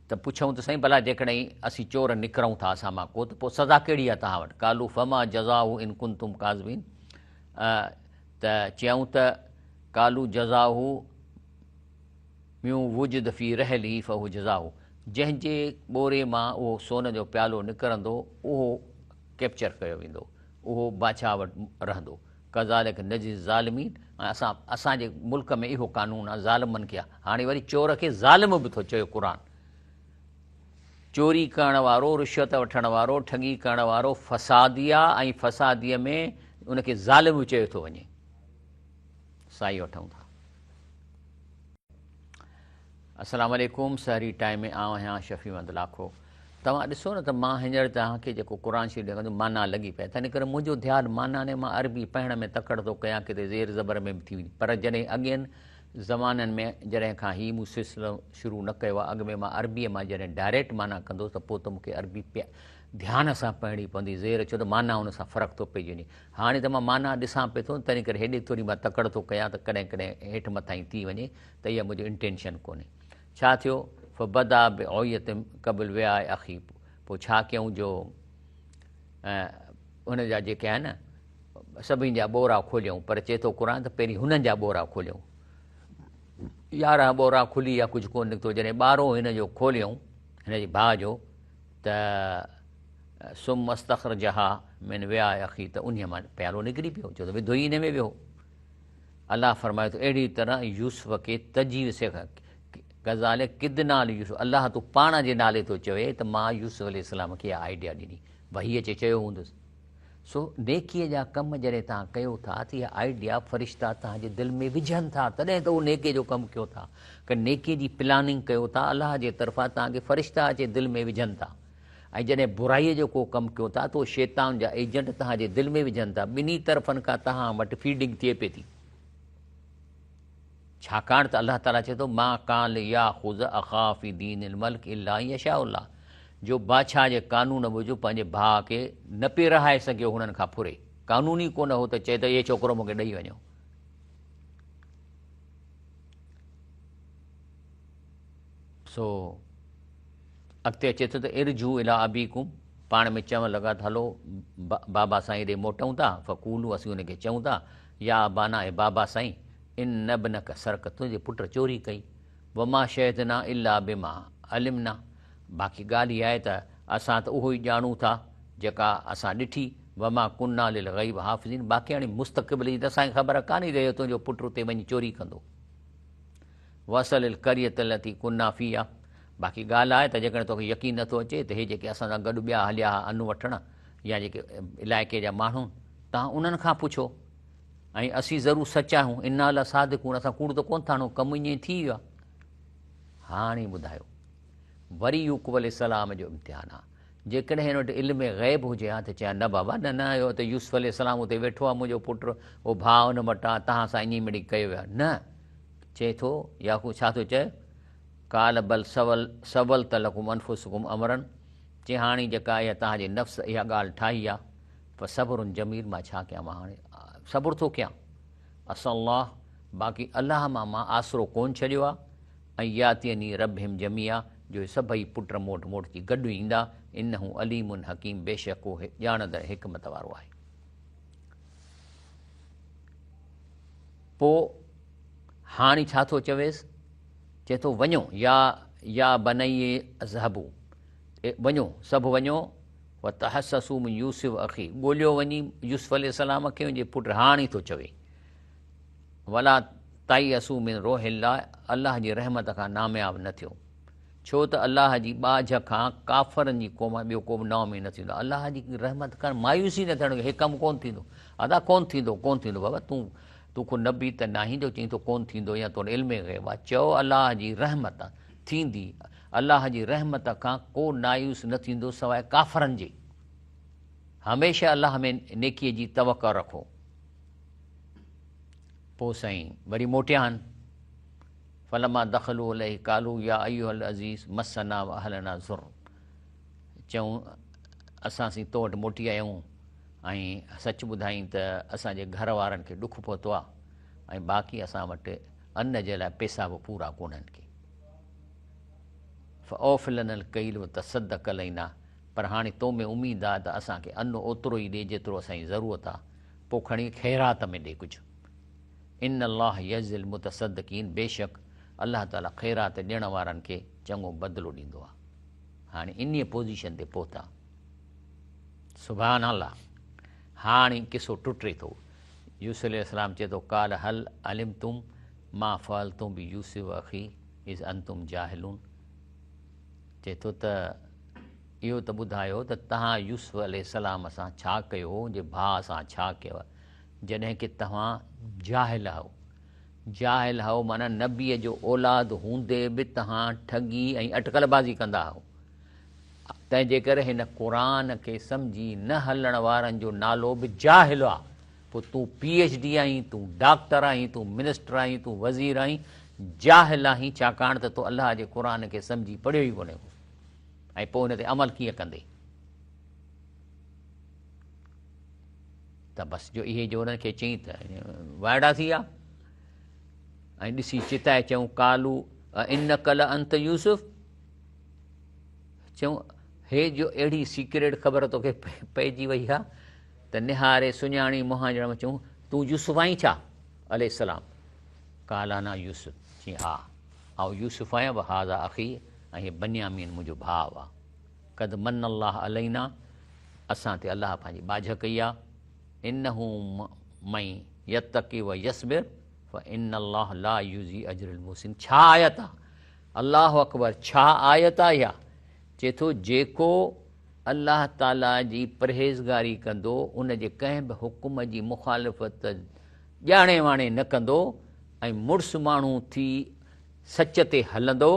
ته پڇيائون ته سائين ڀلا جيڪڏهن اسين چور نڪرون ٿا اسان مان ڪو ته پوء سزا ڪهڙي آهي توهان وٽ؟ قالوا فما جزاؤه ان ڪنتم ڪاذبين ته چيائون ته قالوا جزاؤه من وجد في رحله فهو جزاؤه جنهن جي ٻوري مان اهو سون جو پيالو نڪرندو اهو ڪيپچر ڪيو ويندو اهو بادشاهه وٽ رهندو. ڪذالڪ نجزي الظالمين ۽ اسان اسان جي ملڪ ۾ اهو قانون آهي ظالمن کي هاڻي وري چور کي ظالم به ٿو چئي قرآن چوري ڪرڻ وارو رشوت وٺڻ وارو ٺڳي ڪرڻ وارو فسادي آ ۽ فسادي ۾ ان کي ظالم به چيو ٿو وڃي سائي وٺون ٿا. السلام عليڪم سحري ٽائيم ۾ آئون آهيان شفيع محمد لاکو توهان ڏسو نه ته مان هينئر توهان کي جيڪو قرآن شريف ڏيکاريان ٿو معنيٰ لڳي پئي تنهن ڪري منهنجو ڌيان معنيٰ ۾ مان عربي پڙهڻ ۾ تڪڙ ٿو ڪيان ڪٿي زير زبر ۾ به ٿي وڃي پر جڏهن اڳين زمانن ۾ جڏهن کان هي مون سلسلو شروع نه ڪيو آهي اڳ ۾ مان عربيء مان جڏهن ڊائريڪٽ معنيٰ ڪندو هوس ته پوء ته مون کي عربي ڌيان سان پڙهڻي پوندي زير ڇو ته معنيٰ ان سان فرق ٿو پئجي وڃي هاڻي ته مان معنيٰ ڏسان پئي ٿو تنهن ڪري هيڏي ٿوري مان تڪڙ ٿو ڪيان ته ڪڏهن ڪڏهن هيٺ مٿائين ٿي وڃي ته اها منهنجو انٽينشن ڪونهي. ڇا ٿيو؟ فبدا بعويتهم قبل وعاء اخيه پوء ڇا ڪيائون جو هن جا جيڪي آهن نه سڀني جا ٻورا کوليائون پر چئي ٿو قرآن ته پهرين هنن جا ٻورا کوليائون 11 ٻورا کلي يا ڪجهه ڪونه نڪتو جڏهن ٻارهون هن جو کوليائون هن جي ڀاء جو ته ثم استخرجها من وعاء اخيه ته انهيء مان پيالو نڪري پيو ڇو ته وڌو ئي ان ۾ ويو الله فرمائي ٿو اهڙي طرح يوسف کي تجويز سيکار ڪذالڪ ڪدنا ليوسف الله تو پاڻ جي نالي ٿو چوي ته مان يوسف عليه السلام کي اها آئيڊيا ڏني وحي اچي چيو هوندس سو نيڪيء جا ڪم جڏهن توهان ڪيو ٿا ته اها آئيڊيا فرشتا توهان جي دل ۾ وجهن ٿا تڏهن ته اهو نيڪي جو ڪم ڪيو ٿا ڪه نيڪي جي پلاننگ ڪيو ٿا الله جي طرفان توهان کي فرشتا اچي دل ۾ وجهن ٿا ۽ جڏهن برائيء جو ڪو ڪم ڪيو ٿا ته اهو شيطان جا ايجنٽ توهان جي دل ۾ وجهن ٿا. ٻنهي طرفن کان توهان وٽ فيڊنگ ٿئي پئي ٿي. ڇاڪاڻ ته الله تعاليٰ چئي ٿو، ما ڪان لياخذ اخاه في دين الملڪ الا ان يشاء الله جو بادشاهه جي قانون موجب پنهنجي ڀاء کي نه پئي رهائي سگهيو هنن کان ڦري. قانون ئي ڪونه هو ته چئي ته اهي ڇوڪرو مون کي ڏئي وڃو. سو اڳتي اچي ٿو ته ارجعوا الي ابيڪم پاڻ ۾ چوڻ لڳا ته هلو بابا سائين ڏي موٽون ٿا، فقولوا اسين ان کي چئون ٿا يا ابانا اي بابا سائين ان ابنک سرق تنهنجي پٽ چوري ڪئي، وما شهدنا الا بما علمنا باقي ڳالهه اها آهي ته اسان ته اهو ئي ڄاڻون ٿا جيڪا اسان ڏٺي، وما ڪنا للغيب حافظين باقي هاڻي مستقبل جي ته اسان کي خبر ڪانهي ته اهو تنهنجو پٽ اتي وڃي چوري ڪندو. واسأل القرية التي ڪنا فيها باقي ڳالهه آهي ته جيڪڏهن توکي يقين نٿو اچي ته هي جيڪي اسان سان گڏ ٻيا هليا ها ان وٺڻ يا جيڪي علائقي جا ماڻهو توهان انهن کان پڇو ۽ اسين ضرور سچ آهيون انا لصادقون اسان ڪوڙ ته ڪونه ٿا هڻون ڪم ائين ٿي ويو آهي هاڻي ٻڌايو وري يعقوب عليه السلام جو امتحان آهي جيڪڏهن هن وٽ علم غيب هجي ها ته چئي ها نه بابا نه نه اهو ته يوسف عليه السلام اتي ويٺو آهي منهنجو پٽ اهو ڀاء ان وٽ آهي توهان سان ائين مڙئي ڪيو ويو آهي نه چئي ٿو يعقوب ڇا ٿو چئي قال بل سول سولت لڪم انفسڪم امرا چي هاڻي جيڪا اها توهان جي نفس اها ڳالهه ٺاهي آهي فصبر جميل مان ڇا ڪيان مان هاڻي صبر ٿو ڪيان عسي الله باقي الله مان مان آسرو ڪون ڇڏيو آهي ان ياتيني ربهم جميعا جو اهي سڀئي پٽ مون وٽ موٽجي گڏ ايندا، انه عليم حڪيم بيشڪ اهو ڄاڻندڙ حڪمت وارو آهي. پوء هاڻي ڇا ٿو چويس؟ چئي ٿو وڃو يا يا بني اذهبوا وڃو سڀ وڃو وتحسسوا من يوسف اخي ڳوليو وڃي يوسف عليه السلام کي ان جي پٽ هاڻي ٿو چوي ولا تيأسوا من روح الله الله جي رحمت کان نامياب نه ٿيو، ڇو ته الله جي ٻاجهه کان ڪافرن جي قوم ٻيو ڪو به نااميد نه ٿيندو. الله جي رحمت کان مايوس ئي نه ٿيڻ هي ڪم ڪونه ٿيندو، ادا ڪونه ٿيندو، ڪونه ٿيندو، بابا تون تون ڪو نبي ته ناهين جو چئين ٿو ڪونه ٿيندو يا تو وٽ علم غيب آهي، چئو الله جي رحمت ٿيندي، الله جي رحمت کان ڪو نايوس نه ٿيندو سواء ڪافرن جي. هميشه الله ۾ نيڪيء جي توقع رکو. پوء سائين وري موٽيا آهن. فلما دخلوا عليه قالوا يا ايها العزيز مسنا واهلنا ضر چئون اسان سين تو وٽ موٽي آيا آهيون ۽ سچ ٻڌائين ته اسان جي گهر وارن کي ڏک پهتو آهي ۽ باقي اسان وٽ ان جي لاء پيسا به پورا ڪونهن ڪي فاوف لنا الڪيل وتصدق علينا پر هاڻي تو ۾ اميد آهي ته اسان کي ان اوترو ئي ڏي جيترو اسان جي ضرورت آهي پوء کڻي خيرات ۾ ڏي ڪجهه. ان الله يجزي المتصدقين بيشڪ الله تعالي خيرات ڏيڻ وارن کي چڱو بدلو ڏيندو آهي. هاڻي انهيء پوزيشن تي پهتا. سبحان الله هاڻي قصو ٽٽي ٿو. يوسف عليه السلام چئي ٿو قال هل علمتم ما فعلتم بيوسف واخيه اذ انتم جاهلون چئي ٿو ته اهو ته ٻڌايو ته توهان يوسف عليه السلام سان ڇا ڪيو هو، ان جي ڀاء سان ڇا ڪيو، جڏهن ڪه توهان جاهل هئو. جاهل هئو معنيٰ نبيء جو اولاد هوندي به توهان ٺڳي ۽ اٽڪل بازي ڪندا هئو. تنهن جي ڪري هن قرآن کي سمجهي نه هلڻ وارن جو نالو به جاهل آ. پوء تون پي ايڇ ڊي آهين، تون ڊاڪٽر آهين، تون منسٽر آهين، تون وزير آهين، جاهل آهين ڇاڪاڻ ته تو الله جي قرآن کي سمجهي پڙهيو ئي ڪونهي ڪو. ۽ پوء ان تي عمل ڪيئن ڪندي؟ ته بس جو اهي جو انهن کي چئين ته وائڙا ٿي ويا ۽ ڏسي چتائي چئون قالو انڪ لانت يوسف چئون هي جو اهڙي سيڪريٽ خبر توکي پئجي وئي آ ته نهاري سڃاڻي مهانجڻ ۾ چئون تون يوسف آهين ڇا عليه السلام قال انا يوسف چئين ها آئون يوسف آهيان وهذا اخي ۽ هي بنيامين منهنجو ڀاء آ. قد من الله علينا اسان تي الله پنهنجي ٻاجهه ڪئي آ. انه من يتق ويصبر فان الله لا يضيع اجر المحسنين ڇا آيت آ الله اڪبر ڇا آيت آ اها چئي ٿو جيڪو الله تعالي جي پرهيزگاري ڪندو ان جي ڪنهن به حڪم جي مخالفت ڄاڻي واڻي نه ڪندو ۽ مڙس ماڻهو ٿي سچ تي هلندو،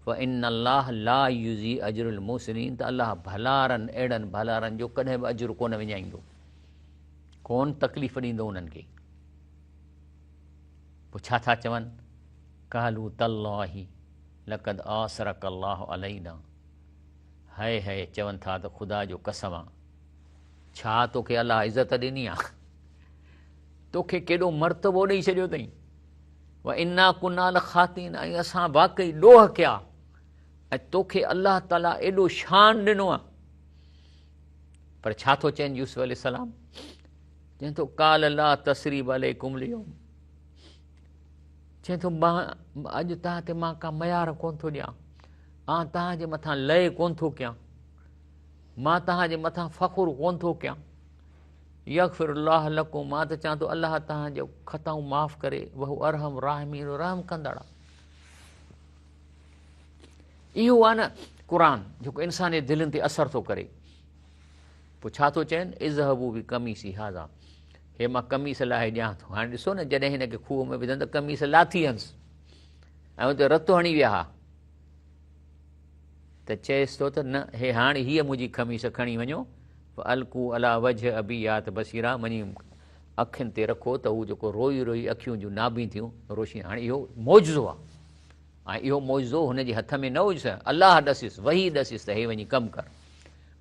فإن الله لا يضيع اجر المحسنين ته الله ڀلارن اهڙن ڀلارن جو ڪڏهن به اجر ڪونه وڃائيندو، ڪونه تڪليف ڏيندو انهن کي. پوء ڇا ٿا چون؟ قالوا تالله لقد آثرک الله علينا هئي هئي چون ٿا ته خدا جو قسم آ ڇا توکي الله عزت ڏني آ توکي ڪيڏو مرتبو ڏئي ڇڏيو اٿئي وانا ڪنا لخاطئين ۽ اسان واقعي ڏوهه ڪيا ۽ توکي الله تعالي ايڏو شان ڏنو آ پر ڇا ٿو چين يوسف عليه السلام چين ٿو قال لا تثريب عليڪم اليوم چين ٿو مان اڄ توهان تي مان ڪا ميار ڪون ٿو ڏيان آن توهان جي مٿان لئي ڪون ٿو ڪيان مان توهان جي مٿان فخر ڪون ٿو ڪيان يغفر الله لڪم مان ته چوان ٿو الله توهان جو خطائون معاف ڪري وهو ارحم راحمين رحم ڪندڙ اهو آهي نه قرآن جيڪو انسان جي دلين تي اثر ٿو ڪري پوء ڇا ٿو چين اذهبوا بقميصي هذا هي مان قميص لاهي ڏيان ٿو هاڻي ڏسو نه جڏهن هن کي کوهه ۾ وڌن ته قميص لاٿي هنس ۽ اتي رت هڻي ويا ها ته چيس ٿو ته نه هي هاڻي هيء منهنجي قميص کڻي وڃو فالقوا علي وجه ابي يات بصيرا وڃي اکين تي رکو ته هو جيڪو روئي روئي اکيون جون نابين ٿيون روشني هاڻي اهو معجزو آهي ۽ اهو معجزو هن جي هٿ ۾ نه هجس، الله ڏسيس، وحي ڏسيس ته هي وڃي ڪم ڪر.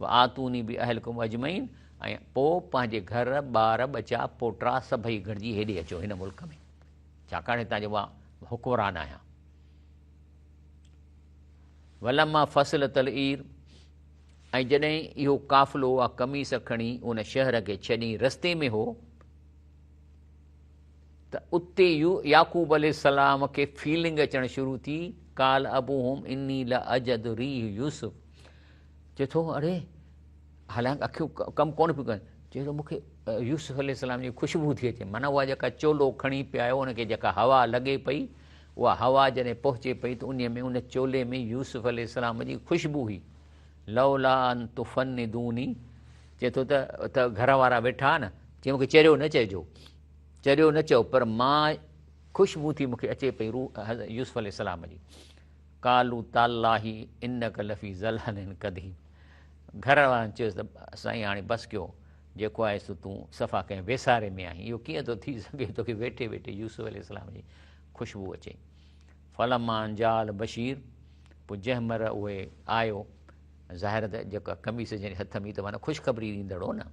وآتوني باهلڪم اجمعين ۽ پوء پنهنجي گهر، ٻار ٻچا، پوٽا سڀئي گڏجي هيڏي اچو هن ملڪ ۾، ڇاڪاڻ هتان جو مان حڪمران آهيان. ولما فصلت العير ۽ جڏهن اهو قافلو اها قميص کڻي ان شهر کي ڇڏي رستي ۾ هو، ته اتي يعقوب عليه السلام کي فيلنگ اچڻ شروع ٿي، قال ابوهم اني لاجد ريح يوسف چئي ٿو اڙي حالانڪ اکيون ڪم ڪونه پيون ڪن چئي ٿو مونکي يوسف عليه السلام جي خوشبو ٿي اچي معنيٰ اها جيڪا چولو کڻي پيا آيو ان کي جيڪا هوا لڳي پئي اها هوا جڏهن پهچي پئي ته ان ۾ ان چولي ۾ يوسف عليه السلام جي خوشبو هئي لولا ان تفندوني چئي ٿو ته گهر وارا ويٺا نه چئي مونکي چريو نه چئجو چريو نه چئو پر مان خوشبو ٿي مونکي اچي پئي روح يوسف عليه السلام جي قالو تالله انک لفي ضلال قديم گهر وارن چيس ته سائين هاڻي بس ڪيو جيڪو آهي سو تون صفا ڪنهن ويساري ۾ آهين اهو ڪيئن ٿو ٿي سگهي توکي ويٺي ويٺي يوسف عليه السلام جي خوشبو اچي فلما جاء البشير پوء جنهن مهل اهي آيو ظاهر ته جيڪا قميص جنهن هٿ ۾ ته معنيٰ خوشخبري ڏيندڙ هو نه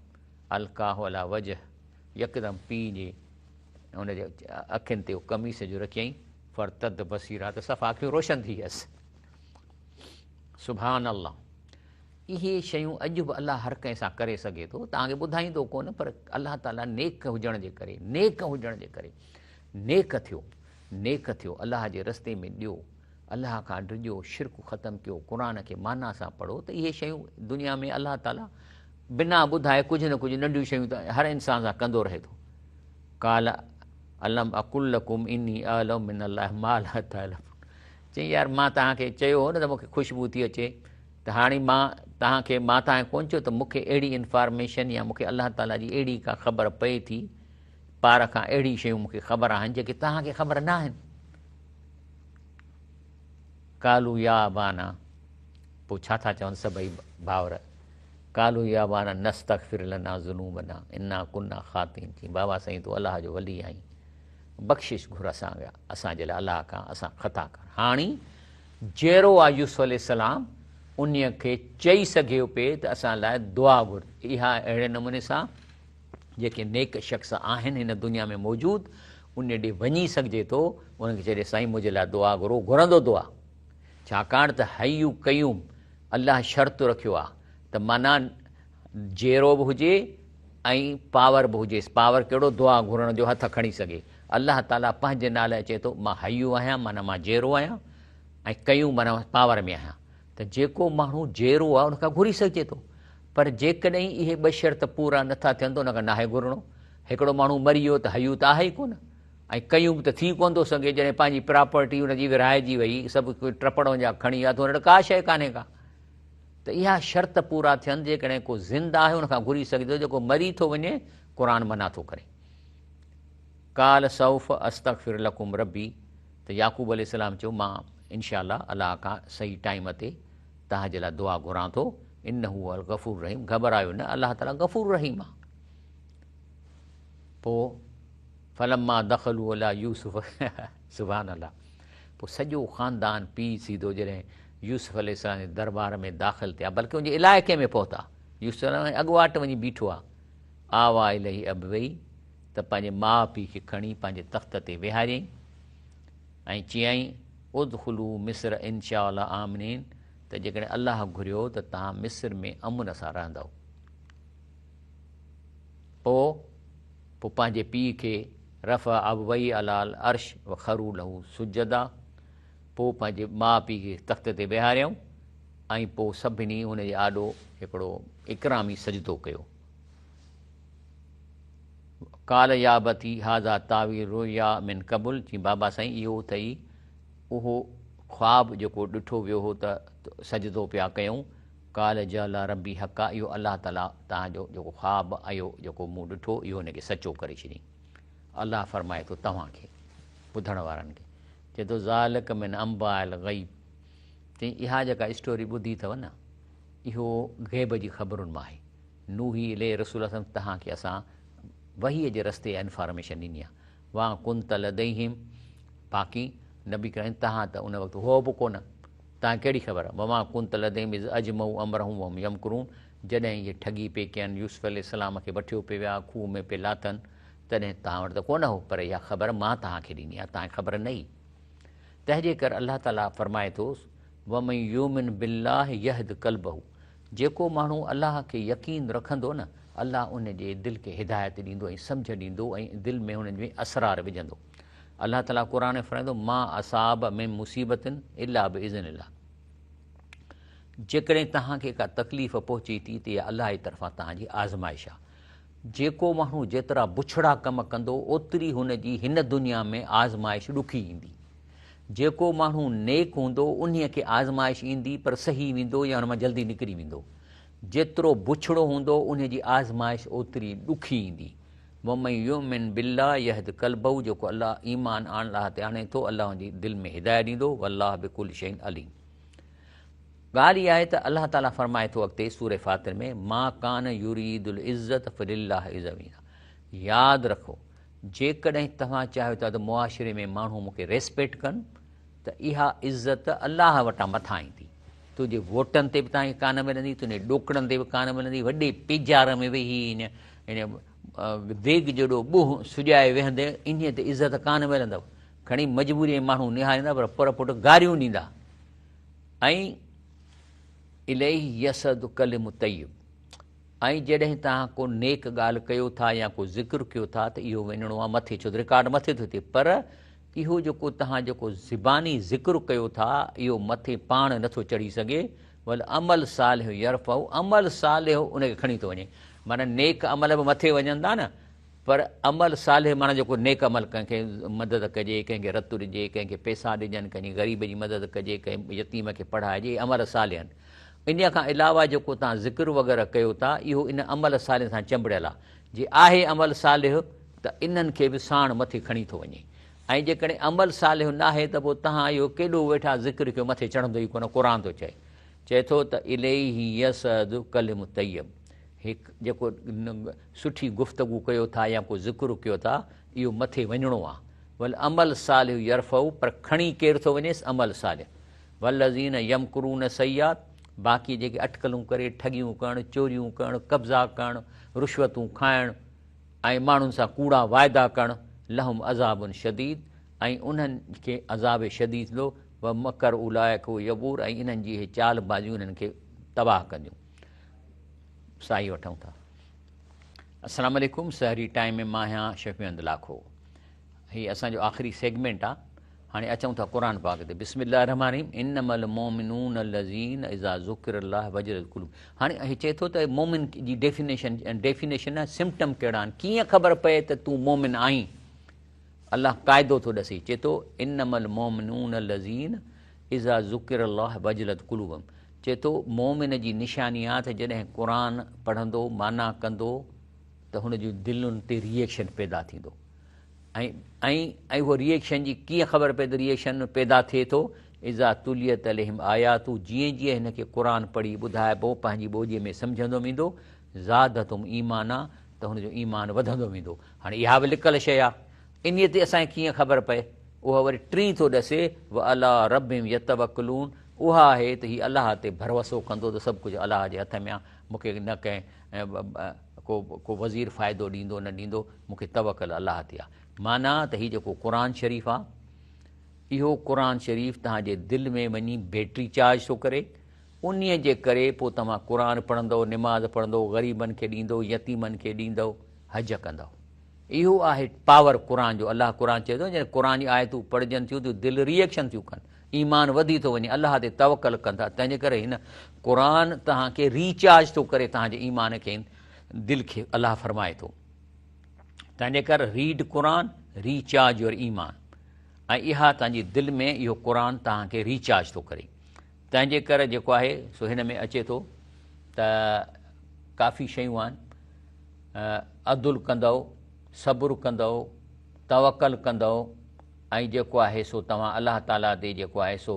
القاه علي وجه يڪدم پيء جي ان جي اکين تي قميص جو رکيائين فارتد بصيرا ته صفا اکيون روشن ٿي ويس. سبحان الله اهي شيون اڄ به الله هر ڪنهن سان ڪري سگهي ٿو توهان کي ٻڌائيندو ڪونه پر الله تعالي نيڪ هجڻ جي ڪري نيڪ هجڻ جي ڪري نيڪ ٿيو نيڪ ٿيو الله جي رستي ۾ ڏيو الله کان ڊڄو، شرڪ ختم ڪيو، قرآن کي معنيٰ سان پڙهو ته اهي شيون دنيا ۾ الله تعاليٰ بنا ٻڌائي ڪجهه نه ڪجهه ننڍيون شيون ته هر انسان سان ڪندو رهي ٿو. قال الم اقل لڪم اني اعلم من الله ما لا تعلمون چيائين يار مان توهان کي چيو هو نه ته مون کي خوشبو ٿي اچي ته هاڻي مان توهان کي مان توهان کي ڪونه چيو ته مون کي اهڙي انفارميشن يا مون کي الله تعاليٰ جي اهڙي ڪا خبر پئي ٿي پار کان اهڙي شيون مون کي خبر آهن جيڪي توهان کي خبر نه آهن. قالوا يا ابانا پوء ڇا ٿا چون سڀئي ڀائر قالوا يا ابانا نستغفر لنا ذنوبنا انا كنا خاطئين چي بابا سائين تون الله جو ولي آهين بخشش گهر اسان اسان جي لاء الله کان اسان خطا ڪر هاڻي جيرو آ يوسف عليه السلام ان کي چئي سگهيو پئي ته اسان لاء دعا گهر اها اهڙي نموني سان جيڪي نيڪ شخص آهن هن دنيا ۾ موجود ان ڏي وڃي سگهجي ٿو انهن کي چئجي سائين منهنجي لاء دعا گهرو گهرندو دعا ڇاڪاڻ ته حي قيوم الله شرط رکيو آ ته معنيٰ جيرو به هجي ۽ پاور به هجيس پاور ڪهڙو دعا گهرڻ جو هٿ کڻي سگهي الله تعاليٰ پنهنجي نالي چئي ٿو مان حي آهيان معنيٰ مان جيرو آهيان ۽ قيوم معنيٰ پاور ۾ آهيان ته جيڪو ماڻهو جيئرو آهي ان کان گهري سگهجي ٿو پر جيڪڏهن اهي ٻه شرط پورا نٿا ٿين ته ان کان ناهي گهرڻو. هڪڙو ماڻهو مري ويو ته حيو ته آهي ئي ڪونه ۽ قيوم ته ٿي ڪونه ٿو سگهي جڏهن پنهنجي پراپرٽي ان جي ورهائجي وئي سڀ ڪجهه ٽپڙ ان جا کڻي ويا ته ان وٽ ڪا شيء ڪانهي ڪا ته اها شرط پورا ٿين جيڪڏهن ڪو زنده آهي ان کان گهري سگهجي ٿو جيڪو مري ٿو وڃي قرآن منع ٿو ڪري. قال سوف استغفر لڪم ربي ته يعقوب عليه السلام چيو مان انشاء الله الله کان صحيح ٽائيم تي توهان جي لاء دعا گهران ٿو انه هو الغفور الرحيم گهٻرايو نه الله تعالي غفور رحيم آ پوء فلما دخلوا على يوسف سبحان الله پوء سڄو خاندان پيء سيڌو جڏهن يوسف عليه السلام جي دربار ۾ داخل ٿيا، بلڪه ان جي علائقي ۾ پهتا، يوسف عليه السلام اڳواٽ وڃي بيٺو آ، آوا اليه ابويه، ته پنهنجي ماء پيء کي کڻي پنهنجي تخت تي ويهاريائين ۽ چيائين، ادخلوا مصر ان شاء الله آمنين، ته جيڪڏهن الله گهريو ته توهان مصر ۾ امن سان رهندؤ. پوء پوء پنهنجي پيء کي رفع ابويه علي العرش وخروا له سجدا، پوء پنهنجي ماء پيء کي تخت تي ويهاريائون ۽ پوء سڀني هن جي آڏو هڪڙو اڪرامي سجدو ڪيو. قال يا ابتي هذا تاويل رؤيا من قبل، چيائين بابا سائين اهو اٿئي اهو خواب جيڪو ڏٺو ويو هو ته سجدو پيا ڪيون، قال جعل ربي حقا، اهو الله تعاليٰ توهان جو جيڪو خواب اهو جيڪو مون ڏٺو اهو ان کي سچو ڪري ڇڏيائين. الله فرمائي ٿو توهان کي ٻڌڻ وارن کي چئي ٿو ذالڪ من انباء الغيب، چئي اها جيڪا اسٽوري ٻڌي اٿو نه اهو غيب جي خبرن مان آهي. نوحي اليه رسول الله صلي الله عليه وسلم توهان کي اسان وحي جي رستي اها انفارميشن ڏني آهي. وما ڪنت لديهم، باقي نبي ڪريم توهان ته ان وقت هئو به ڪونه، توهان کي ڪهڙي خبر، وما ڪنت لديهم اذ اجمعوا امرهم وهم يمڪرون، جڏهن اهي ٺڳي پئي ڪين، يوسف عليه السلام کي وٺيو پئي ويا، کوهه ۾ پئي لاٿن، تڏهن توهان وٽ ته ڪونه هو، پر اها خبر مان توهان کي ڏني آهي، توهان کي خبر نه هئي. تنهن جي ڪري الله تعاليٰ فرمائي ٿو، ومن يؤمن بالله يهد قلبه، جيڪو ماڻهو الله کي يقين رکندو نه، الله ان جي دل کي هدايت ڏيندو ۽ سمجهه ڏيندو ۽ دل ۾ هن ۾ اسرار وجهندو. الله تعاليٰ قرآن ۾ فرمائي ٿو، ما اصاب من مصيبت الا باذن الله، جيڪڏهن توهان کي ڪا تڪليف پهچي ٿي ته اها الله جي طرفان توهان جي آزمائش آهي. جيڪو ماڻهو جيترا بڇڙا ڪم ڪندو اوتري هن جي هن دنيا ۾ آزمائش ڏکي ايندي. جيڪو ماڻهو نيڪ هوندو انهيء کي آزمائش ايندي پر سهي ويندو يا ان مان جلدي نڪري ويندو. جيترو بڇڙو هوندو انهيء جي آزمائش اوتري ڏکي ايندي. ومن يؤمن بالله يهد قلبه جيڪو الله ايمان آڻ الله تي آڻي ٿو الله ان جي دل ۾ هدايت ڏيندو والله بڪل شيء عليم. ڳالهه اها آهي ته الله تعاليٰ فرمائي ٿو اڳتي سورة فاطر ۾ ما ڪان يريد العزة فلله العزة ياد رکو جيڪڏهن توهان چاهيو ٿا ته معاشري ۾ ماڻهو مون کي ريسپيڪٽ ڪن ته اها عزت الله وٽان مٿان ايندي تنهنجي ووٽن تي به توهان کي ڪانه ملندي تنهنجي ڏوڪڙن تي به ڪانه ملندي وڏي پيجار ۾ ويهي هن ديڳ جيڏو ٻوهه سجائي ويهندي انهيء تي عزت ڪانه ملندو کڻي مجبوري ۾ ماڻهو نهاريندا پر پر پٽ گاريون ڏيندا ۽ اليه يصعد الڪلم الطيب ۽ جڏهن توهان ڪو نيڪ ڳالهه ڪيو ٿا يا ڪو ذڪر ڪيو ٿا ته اهو وڃڻو آهي مٿي ڇو ته رڪارڊ مٿي ٿو ٿئي پر اهو جيڪو توهان جيڪو زباني ذڪر ڪيو ٿا اهو مٿي پاڻ نٿو چڙهي سگهي والعمل صالح يرفعه عمل صالح ان کي کڻي ٿو وڃي معنيٰ نيڪ عمل به مٿي وڃن ٿا نه پر عمل صالح معنيٰ جيڪو نيڪ عمل ڪنهن کي مدد ڪجي، ڪنهن کي رت ڏجي، ڪنهن کي پئسا ڏجن، ڪنهن جي غريب جي مدد ڪجي، ڪنهن يتيم کي پڙهائجي، اهي عمل صالح آهن. انهيء کان علاوه جيڪو توهان ذڪر وغيره ڪيو ٿا، اهو ان عمل صالح سان چنبڙيل آهي. جي آهي عمل صالح ته انهن کي به ساڻ مٿي کڻي ٿو وڃي ۽ جيڪڏهن عمل صالح ناهي ته پوء توهان اهو ڪيڏو ويٺا ذڪر ڪيو مٿي چڙهندو ئي ڪونه. قرآن ٿو چئي چئي ٿو ته اليه يصعد الڪلم الطيب هڪ جيڪو سٺي گفتگو ڪيو ٿا يا ڪو ذڪر ڪيو ٿا اهو مٿي وڃڻو آ والعمل الصالح يرفعه پر کڻي ڪير ٿو وڃيس عمل صالح والذين يمڪرون السيئات باقي جيڪي اٽڪلون ڪري ٺڳيون ڪرڻ چوريون ڪرڻ قبضا ڪرڻ رشوتون کائڻ ۽ ماڻهن سان ڪوڙا واعدا ڪرڻ لهم عذاب شديد ۽ انهن کي عذاب شديد ٿيندو ومڪر اولئک هو يبور ۽ انهن جي اهي چال بازيون انهن کي تباهه ڪنديون ساهي وٺون ٿا. السلام عليڪم سحري ٽائيم ۾ مان آهيان شفيع احمد لاکو هي اسان جو آخري سيگمينٽ آ هاڻي اچون ٿا قرآن پاڪ تي بسم الله الرحمن الرحيم انما المؤمنون الذين اذا ذڪر الله وجلت قلوب هاڻي هي چئي ٿو ته مومن جي ڊيفينيشن ڊيفينيشن نه سمپٽم ڪهڙا آهن ڪيئن خبر پئي ته تون مومن آهين الله قاعدو ٿو ڏسي چئي ٿو انما المؤمنون الذين اذا ذڪر الله وجلت قلوبهم چئي ٿو، مؤمن جي نشاني آ ته جڏهن قرآن پڙهندو، معنيٰ ڪندو ته هن جون دلين تي ري ايڪشن پيدا ٿيندو ۽ ۽ ۽ اهو ري ايڪشن جي ڪيئن خبر پئي ته ري ايڪشن پيدا ٿئي ٿو، اذا تليت عليهم آياته جيئن جيئن هن کي قرآن پڙهي ٻڌائبو پنهنجي ٻوليء ۾ سمجهندو ويندو، زادتهم ايمانا ته هن جو ايمان وڌندو ويندو. هاڻي اها به لڪل شيء آ، انهيء تي اسان کي ڪيئن خبر پئي؟ اها وري ٽين ٿو ڏسي، وعليٰ ربهم يتوڪلون، اها آهي ته هي الله تي ڀروسو ڪندو ته سڀ ڪجهه الله جي هٿ ۾ آهي، مون کي نه ڪنهن ڪو ڪو وزير فائدو ڏيندو نه ڏيندو، مون کي توڪل الله تي آهي. معنيٰ ته هي جيڪو قرآن شريف آهي، اهو قرآن شريف توهان جي دل ۾ وڃي بيٽري چارج ٿو ڪري، انهيء جي ڪري پوء توهان قرآن پڙهندؤ، نماز پڙهندؤ، غريبن کي ڏيندؤ، يتيمن کي ڏيندؤ، حج ڪندؤ. اهو آهي پاور قرآن جو. الله قرآن چئي ٿو جڏهن قرآن جون آيتون پڙهجن ٿيون ته دل ري ايڪشن ٿيون ڪن، ايمان وڌي ٿو وڃي، الله تي توڪل ڪن ٿا، تنهن جي ڪري هن قرآن توهان کي ريچارج ٿو ڪري توهان جي ايمان کي دل کي الله فرمائي ٿو. تنهن جي ڪري ريڊ قرآن ريچارج your ايمان ۽ اها توهان جي دل ۾ اهو قرآن توهان کي ريچارج ٿو ڪري. تنهن جي ڪري جيڪو آهي سو هن ۾ اچي ٿو ته ڪافي شيون آهن، عدل ڪندؤ، صبر ڪندؤ، توڪل ڪندؤ ۽ جيڪو آهي سو توهان الله تعاليٰ تي جيڪو آهي سو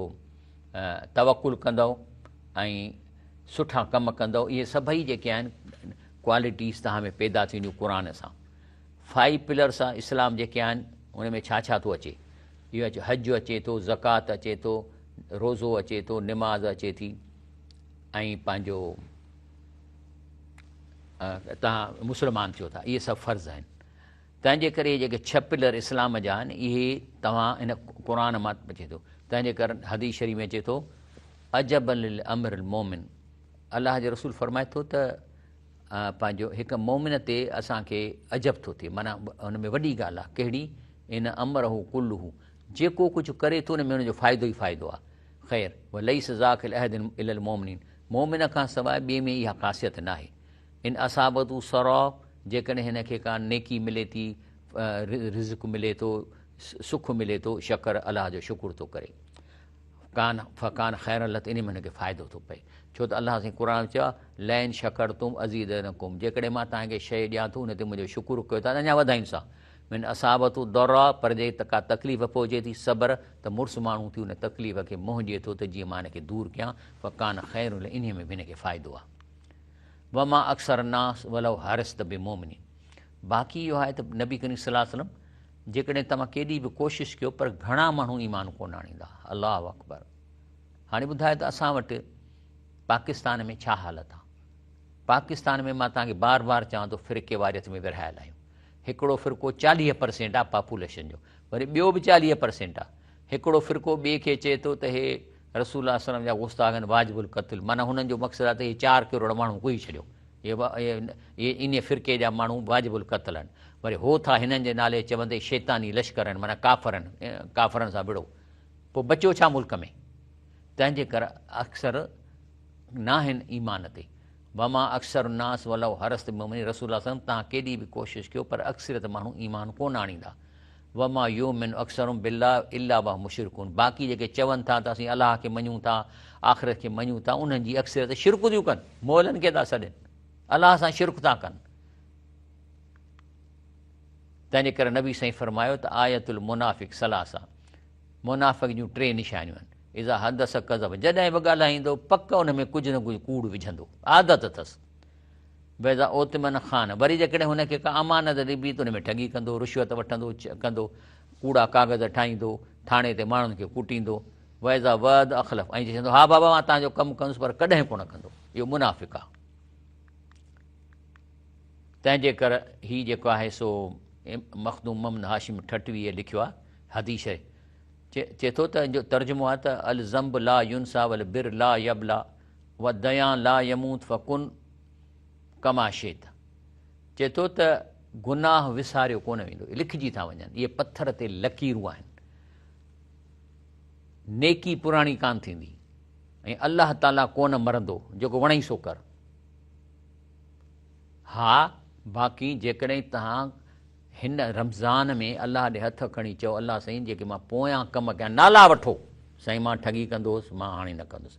توڪل ڪندؤ ۽ سٺا ڪم ڪندؤ، اهي سڀئي جيڪي آهن ڪوالٽيز توهان ۾ پيدا ٿينديون قرآن سان. فائيو پلرس آف اسلام جيڪي آهن ان ۾ ڇا ڇا ٿو اچي؟ اهو اچي حج اچي ٿو، زڪوات اچي ٿو، روزو اچي ٿو، نماز اچي ٿي ۽ پنهنجو توهان مسلمان ٿيو ٿا، اهي سڀ فرض آهن. تنهن جي ڪري جيڪي ڇهه پلر اسلام جا آهن اهي توهان ان قرآن مان اچي ٿو. تنهن جي ڪري حديث شريف ۾ اچي ٿو عجبا للامر المومن، الله جو رسول فرمائي ٿو ته پنهنجو هڪ مومن تي اسان کي عجب ٿو ٿئي، معنيٰ ان ۾ وڏي ڳالهه آهي، ڪهڙي؟ ان امره ڪله، جيڪو ڪجهه ڪري ٿو ان ۾ ان جو فائدو ئي فائدو آهي. خير، وليس ذاک لاحد الا المومنين، مومن کان سواء ٻئي ۾ اها خاصيت ناهي. ان اصابته سراء، جيڪڏهن هن کي ڪا نيڪي ملي ٿي، رزق ملي ٿو، سک ملي ٿو، شڪر، الله جو شڪر ٿو ڪري. ڪان فڪان خيرا له ته انهي ۾ هن کي فائدو ٿو پئي ڇو ته الله سائين قرآن ۾ چيو آهي لئن شڪرتم ازيدنڪم جيڪڏهن مان توهان کي شيء ڏيان ٿو ان تي منهنجو شڪر ڪيو ٿا ته اڃا وڌائيندوسان من اصابته ضراء پر جي ڪا تڪليف پهچي ٿي صبر ته مڙس ماڻهو ٿي ان تڪليف کي منهن ڏئي ٿو ته جيئن مان هن کي دور ڪيان فڪان خير له انهي ۾ به هن کي فائدو آهي وما اڪثر الناس ولو حرصت بمؤمنين باقي اهو آهي ته نبي ڪريم صلي الله عليه وسلم جيڪڏهن توهان ڪيڏي به ڪوشش ڪيو پر گهڻا ماڻهو ايمان ڪونه آڻيندا. الله اڪبر. هاڻي ٻڌايو ته اسان وٽ پاڪستان ۾ ڇا حالت آ؟ پاڪستان ۾ مان توهان کي بار بار چوان ٿو فرقي واريت ۾ ورهايل آهيون. هڪڙو فرقو 40% آ پاپوليشن جو، وري ٻيو به 40% آ. هڪڙو فرقو ٻئي کي چئي ٿو ته هي رسول الله صلي الله عليه وسلم جا گستاخ آهن واجب القتل، معنيٰ هنن جو مقصد آ ته هي 4 ڪروڙ ماڻهو ڪهي ڇڏيو. اهي انهيء فرقي جا ماڻهو واجب القتل آهن. وري هو ٿا هنن جي نالي چوندي شيطاني لشڪر آهن معنيٰ ڪافر آهن، ڪافرن سان وڙهو. پوء بچيو ڇا ملڪ ۾؟ تنهن جي ڪر اڪثر ناهن ايمان تي. وما اڪثر الناس ولو حرصت بمؤمنين رسول الله صلي الله عليه وسلم توهان ڪيڏي به ڪوشش ڪيو پر اڪثريت ماڻهو ايمان ڪونه آڻيندا. وما يؤمن اڪثرهم بالله الا وهم مشرڪون باقي جيڪي چون ٿا ته اسين الله کي مڃون ٿا آخرت کي مڃون ٿا انهن جي اڪثريت شرڪ ٿيون ڪن مئلن کي ٿا سڏين الله سان شرڪ ٿا ڪن تنهن جي ڪري نبي سائين فرمايو ته آيت المنافق ثلاثه منافق جون ٽي نشانيون آهن اذا حدث ڪذب جڏهن به ڳالهائيندو پڪ ان ۾ ڪجهه نه ڪجهه ڪوڙ وجهندو عادت اٿس ويزا اوتمن خان وري جيڪڏهن هن کي ڪا امانت ڏبي ته ان ۾ ٺڳي ڪندو، رشوت وٺندو، ڪندو، ڪوڙا ڪاغذ ٺاهيندو، ٿاڻي تي ماڻهن کي ڪٽيندو. ويزا وعد اخلف ۽ چوندو ها بابا مان توهان جو ڪم ڪندس پر ڪڏهن ڪونه ڪندو. اهو منافق آهي. تنهن جي ڪر هي جيڪو آهي سو مخدوم محمد هاشم ٺٽويء لکيو آهي حديث شريف چئي ٿو ته ان جو ترجمو آهي ته الذنب لا ينسيٰ والبر لا يبليٰ والديان لا يموت فڪن ڪما شئت چئي ٿو ته گناهه وساريو ڪونه ويندو، لکجي ٿا وڃن، اهي پٿر تي لڪيرون آهن، نيڪي پراڻي ڪانه ٿيندي ۽ الله تعاليٰ ڪونه مرندو، جيڪو وڻئي سو ڪر. ها باقي جيڪڏهن توهان هن رمضان ۾ الله ڏي هٿ کڻي چئو الله سائين جيڪي مان پويان ڪم ڪيا نالا وٺو سائين مان ٺڳي ڪندو هوس مان هاڻي نه ڪندس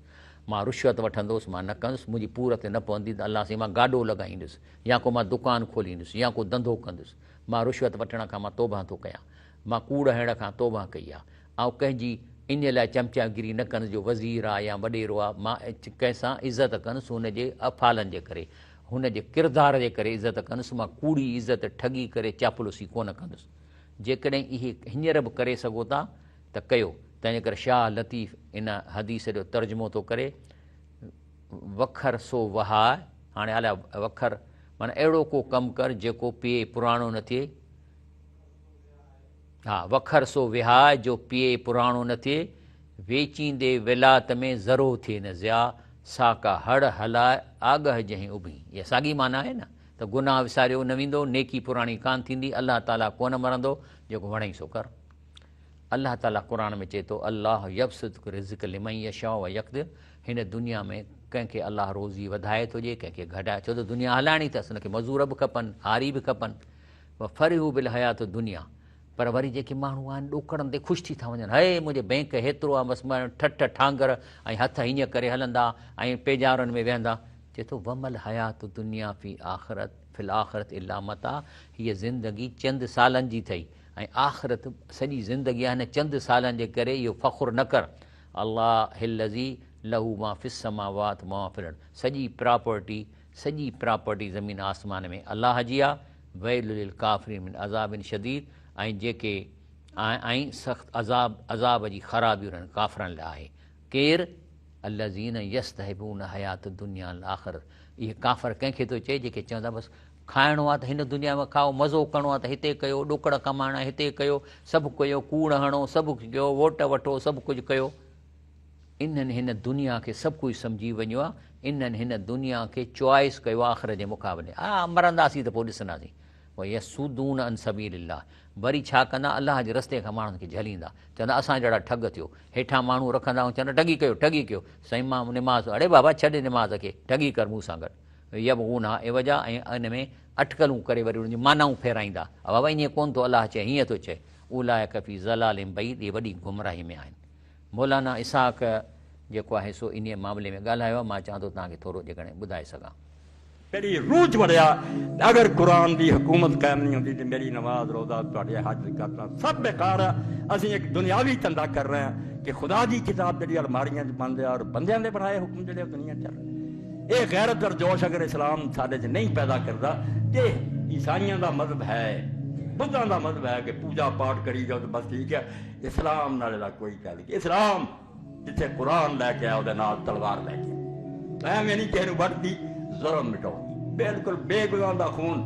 مان رشوت وٺندو هوس مان نه ڪندس منهنجي پور تي نه پوندي ته الله سائين مان گاڏو لڳائيندس يا ڪو مان دڪان کوليندس يا ڪو ڌنڌو ڪندس مان رشوت وٺڻ کان مان توبهه ٿو ڪيان مان ڪوڙ هڻڻ کان توبهه ڪئي آ آئون ڪنهن جي انهيء لاء چمچاگيري نه ڪندس جو وزير آ يا وڏيرو آ مان ڪنهن سان عزت ڪندس هن جي افعالن جي ڪري هن جي ڪردار جي ڪري عزت ڪندس، مان ڪوڙي عزت ٺڳي ڪري چاپلوسي ڪونه ڪندس. جيڪڏهن اهي هينئر به ڪري سگهو ٿا ته ڪيو. تنهنجي ڪري شاهه لطيف ان حديث جو ترجمو ٿو ڪري، وکر سو وهاء، هاڻي هليا وکر معنيٰ اهڙو ڪو ڪم ڪر جيڪو پيئي پراڻو نه ٿئي. ها وکر سو وهاء جو پيئي پراڻو نه ٿئي، ويچيندي ولات ۾ ذرو ٿئي نه ضياء، سا ڪا هڙ هلاء آڳهه جنهن اڀين. اها ساڳي معنيٰ آهي نه ته گناهه وساريو نه ويندو، نيڪي پراڻي ڪانه ٿيندي، الله تعاليٰ ڪونه مرندو، جيڪو وڻئي سو ڪر. الله تعاليٰ قرآن ۾ چئي ٿو، الله يبسط الرزق لمن يشاء ويقدر، هن دنيا ۾ ڪنهن کي الله روزي وڌائي ٿو ڏئي، ڪنهن کي گهٽائي، ڇو ته دنيا هلائڻي اٿس، ان کي مزور به کپن، هاري به کپن. وفرحوا بالحياة الدنيا پر وري جيڪي ماڻهو آهن ڏوڪڙن تي خوش ٿي ٿا وڃن، هي منهنجي بئنڪ هيترو آهي بس ٺٺ ٺانگر ۽ هٿ هيئن ڪري هلندا ۽ پيجارن ۾ ويهندا. چئي ٿو وما الحياة الدنيا في آخرت في الاخرت الا متاع هيء زندگي چند سالن جي اٿئي ۽ آخرت سڄي زندگي آهي هن چند سالن جي ڪري اهو فخر نه ڪر. الله الذي له ما في السماوات وما في الارض سڄي پراپرٽي سڄي پراپرٽي زمين آسمان ۾ الله جي آ، ويل للڪافرين من عذاب شديد ۽ جيڪي ۽ سخت عذاب عذاب جي خرابي انهن ڪافرن لاء آهي. ڪير؟ الذين يستحبون الحياة الدنيا علي الاخرة اهي ڪافر ڪنهن کي ٿو چئي جيڪي چون ٿا بس کائڻو آ ته هن دنيا ۾ کائو مزو ڪرڻو آ ته هتي ڪيو ڏوڪڙ ڪمائڻا هتي ڪيو سڀ ڪيو ڪوڙ هڻو سڀ ڪيو ووٽ وٺو سڀ ڪجهه ڪيو. انهن هن دنيا کي سڀ ڪجهه سمجهي وڃيو آ، انهن هن دنيا کي چوائس ڪيو آ آخرت جي مقابلي، آ مرنداسين ته پوء ڏسنداسين. ويصدون عن سبيل الله وري ڇا ڪندا الله جي رستي کان ماڻهن کي جهليندا، چوندا اسان جهڙا ٺڳ ٿيو، هيٺان ماڻهو رکندا ۽ چوندا ٺڳي ڪيو ٺڳي ڪيو، سائين مان نماز اڙي بابا ڇڏ نماز کي ٺڳي ڪر مون سان گڏ، يبغونها عوجا ۽ ان ۾ اٽڪلون ڪري وري انهن جون معنائون ڦيرائيندا، بابا ائين ڪونه ٿو الله چئي هيئن ٿو چئي، اولئڪ في ضلال بعيد اهي وڏي گمراهي ۾ آهن. مولانا اسحاق جيڪو آهي سو انهيء معاملي ۾ ڳالهايو آهي، مان چاهان ٿو توهان کي ٿورو جيڪڏهن ٻڌائي سگهان. میری روح چ وڑیا تے اگر قرآن دی حکومت قائم نہیں ہوندی تے میری نماز روزہ تہاڈے حج زکاتاں سب بیکار ہے۔ اسیں ایک دنیاوی دھندا کر رہے ہیں کہ خدا دی کتاب جڑی الماریاں چ بند ہے اور بندیاں دے بنائے حکم جڑے دنیا چل رہے۔ اے غیرت اور جوش اگر اسلام ساڈے چ نہیں پیدا کردا تے عیسائیاں دا مذہب ہے، بدھاں دا مذہب ہے کہ پوجا پاٹ کری جاؤ تے بس ٹھیک ہے۔ اسلام نال دا کوئی تعلق۔ اسلام جتھے قرآن لے کے آیا اودے نال تلوار لے کے آیا، ایویں نہیں کسی نوں وڈ دی، ظلم مٹاؤ دی۔ بالکل بے گناہ دا خون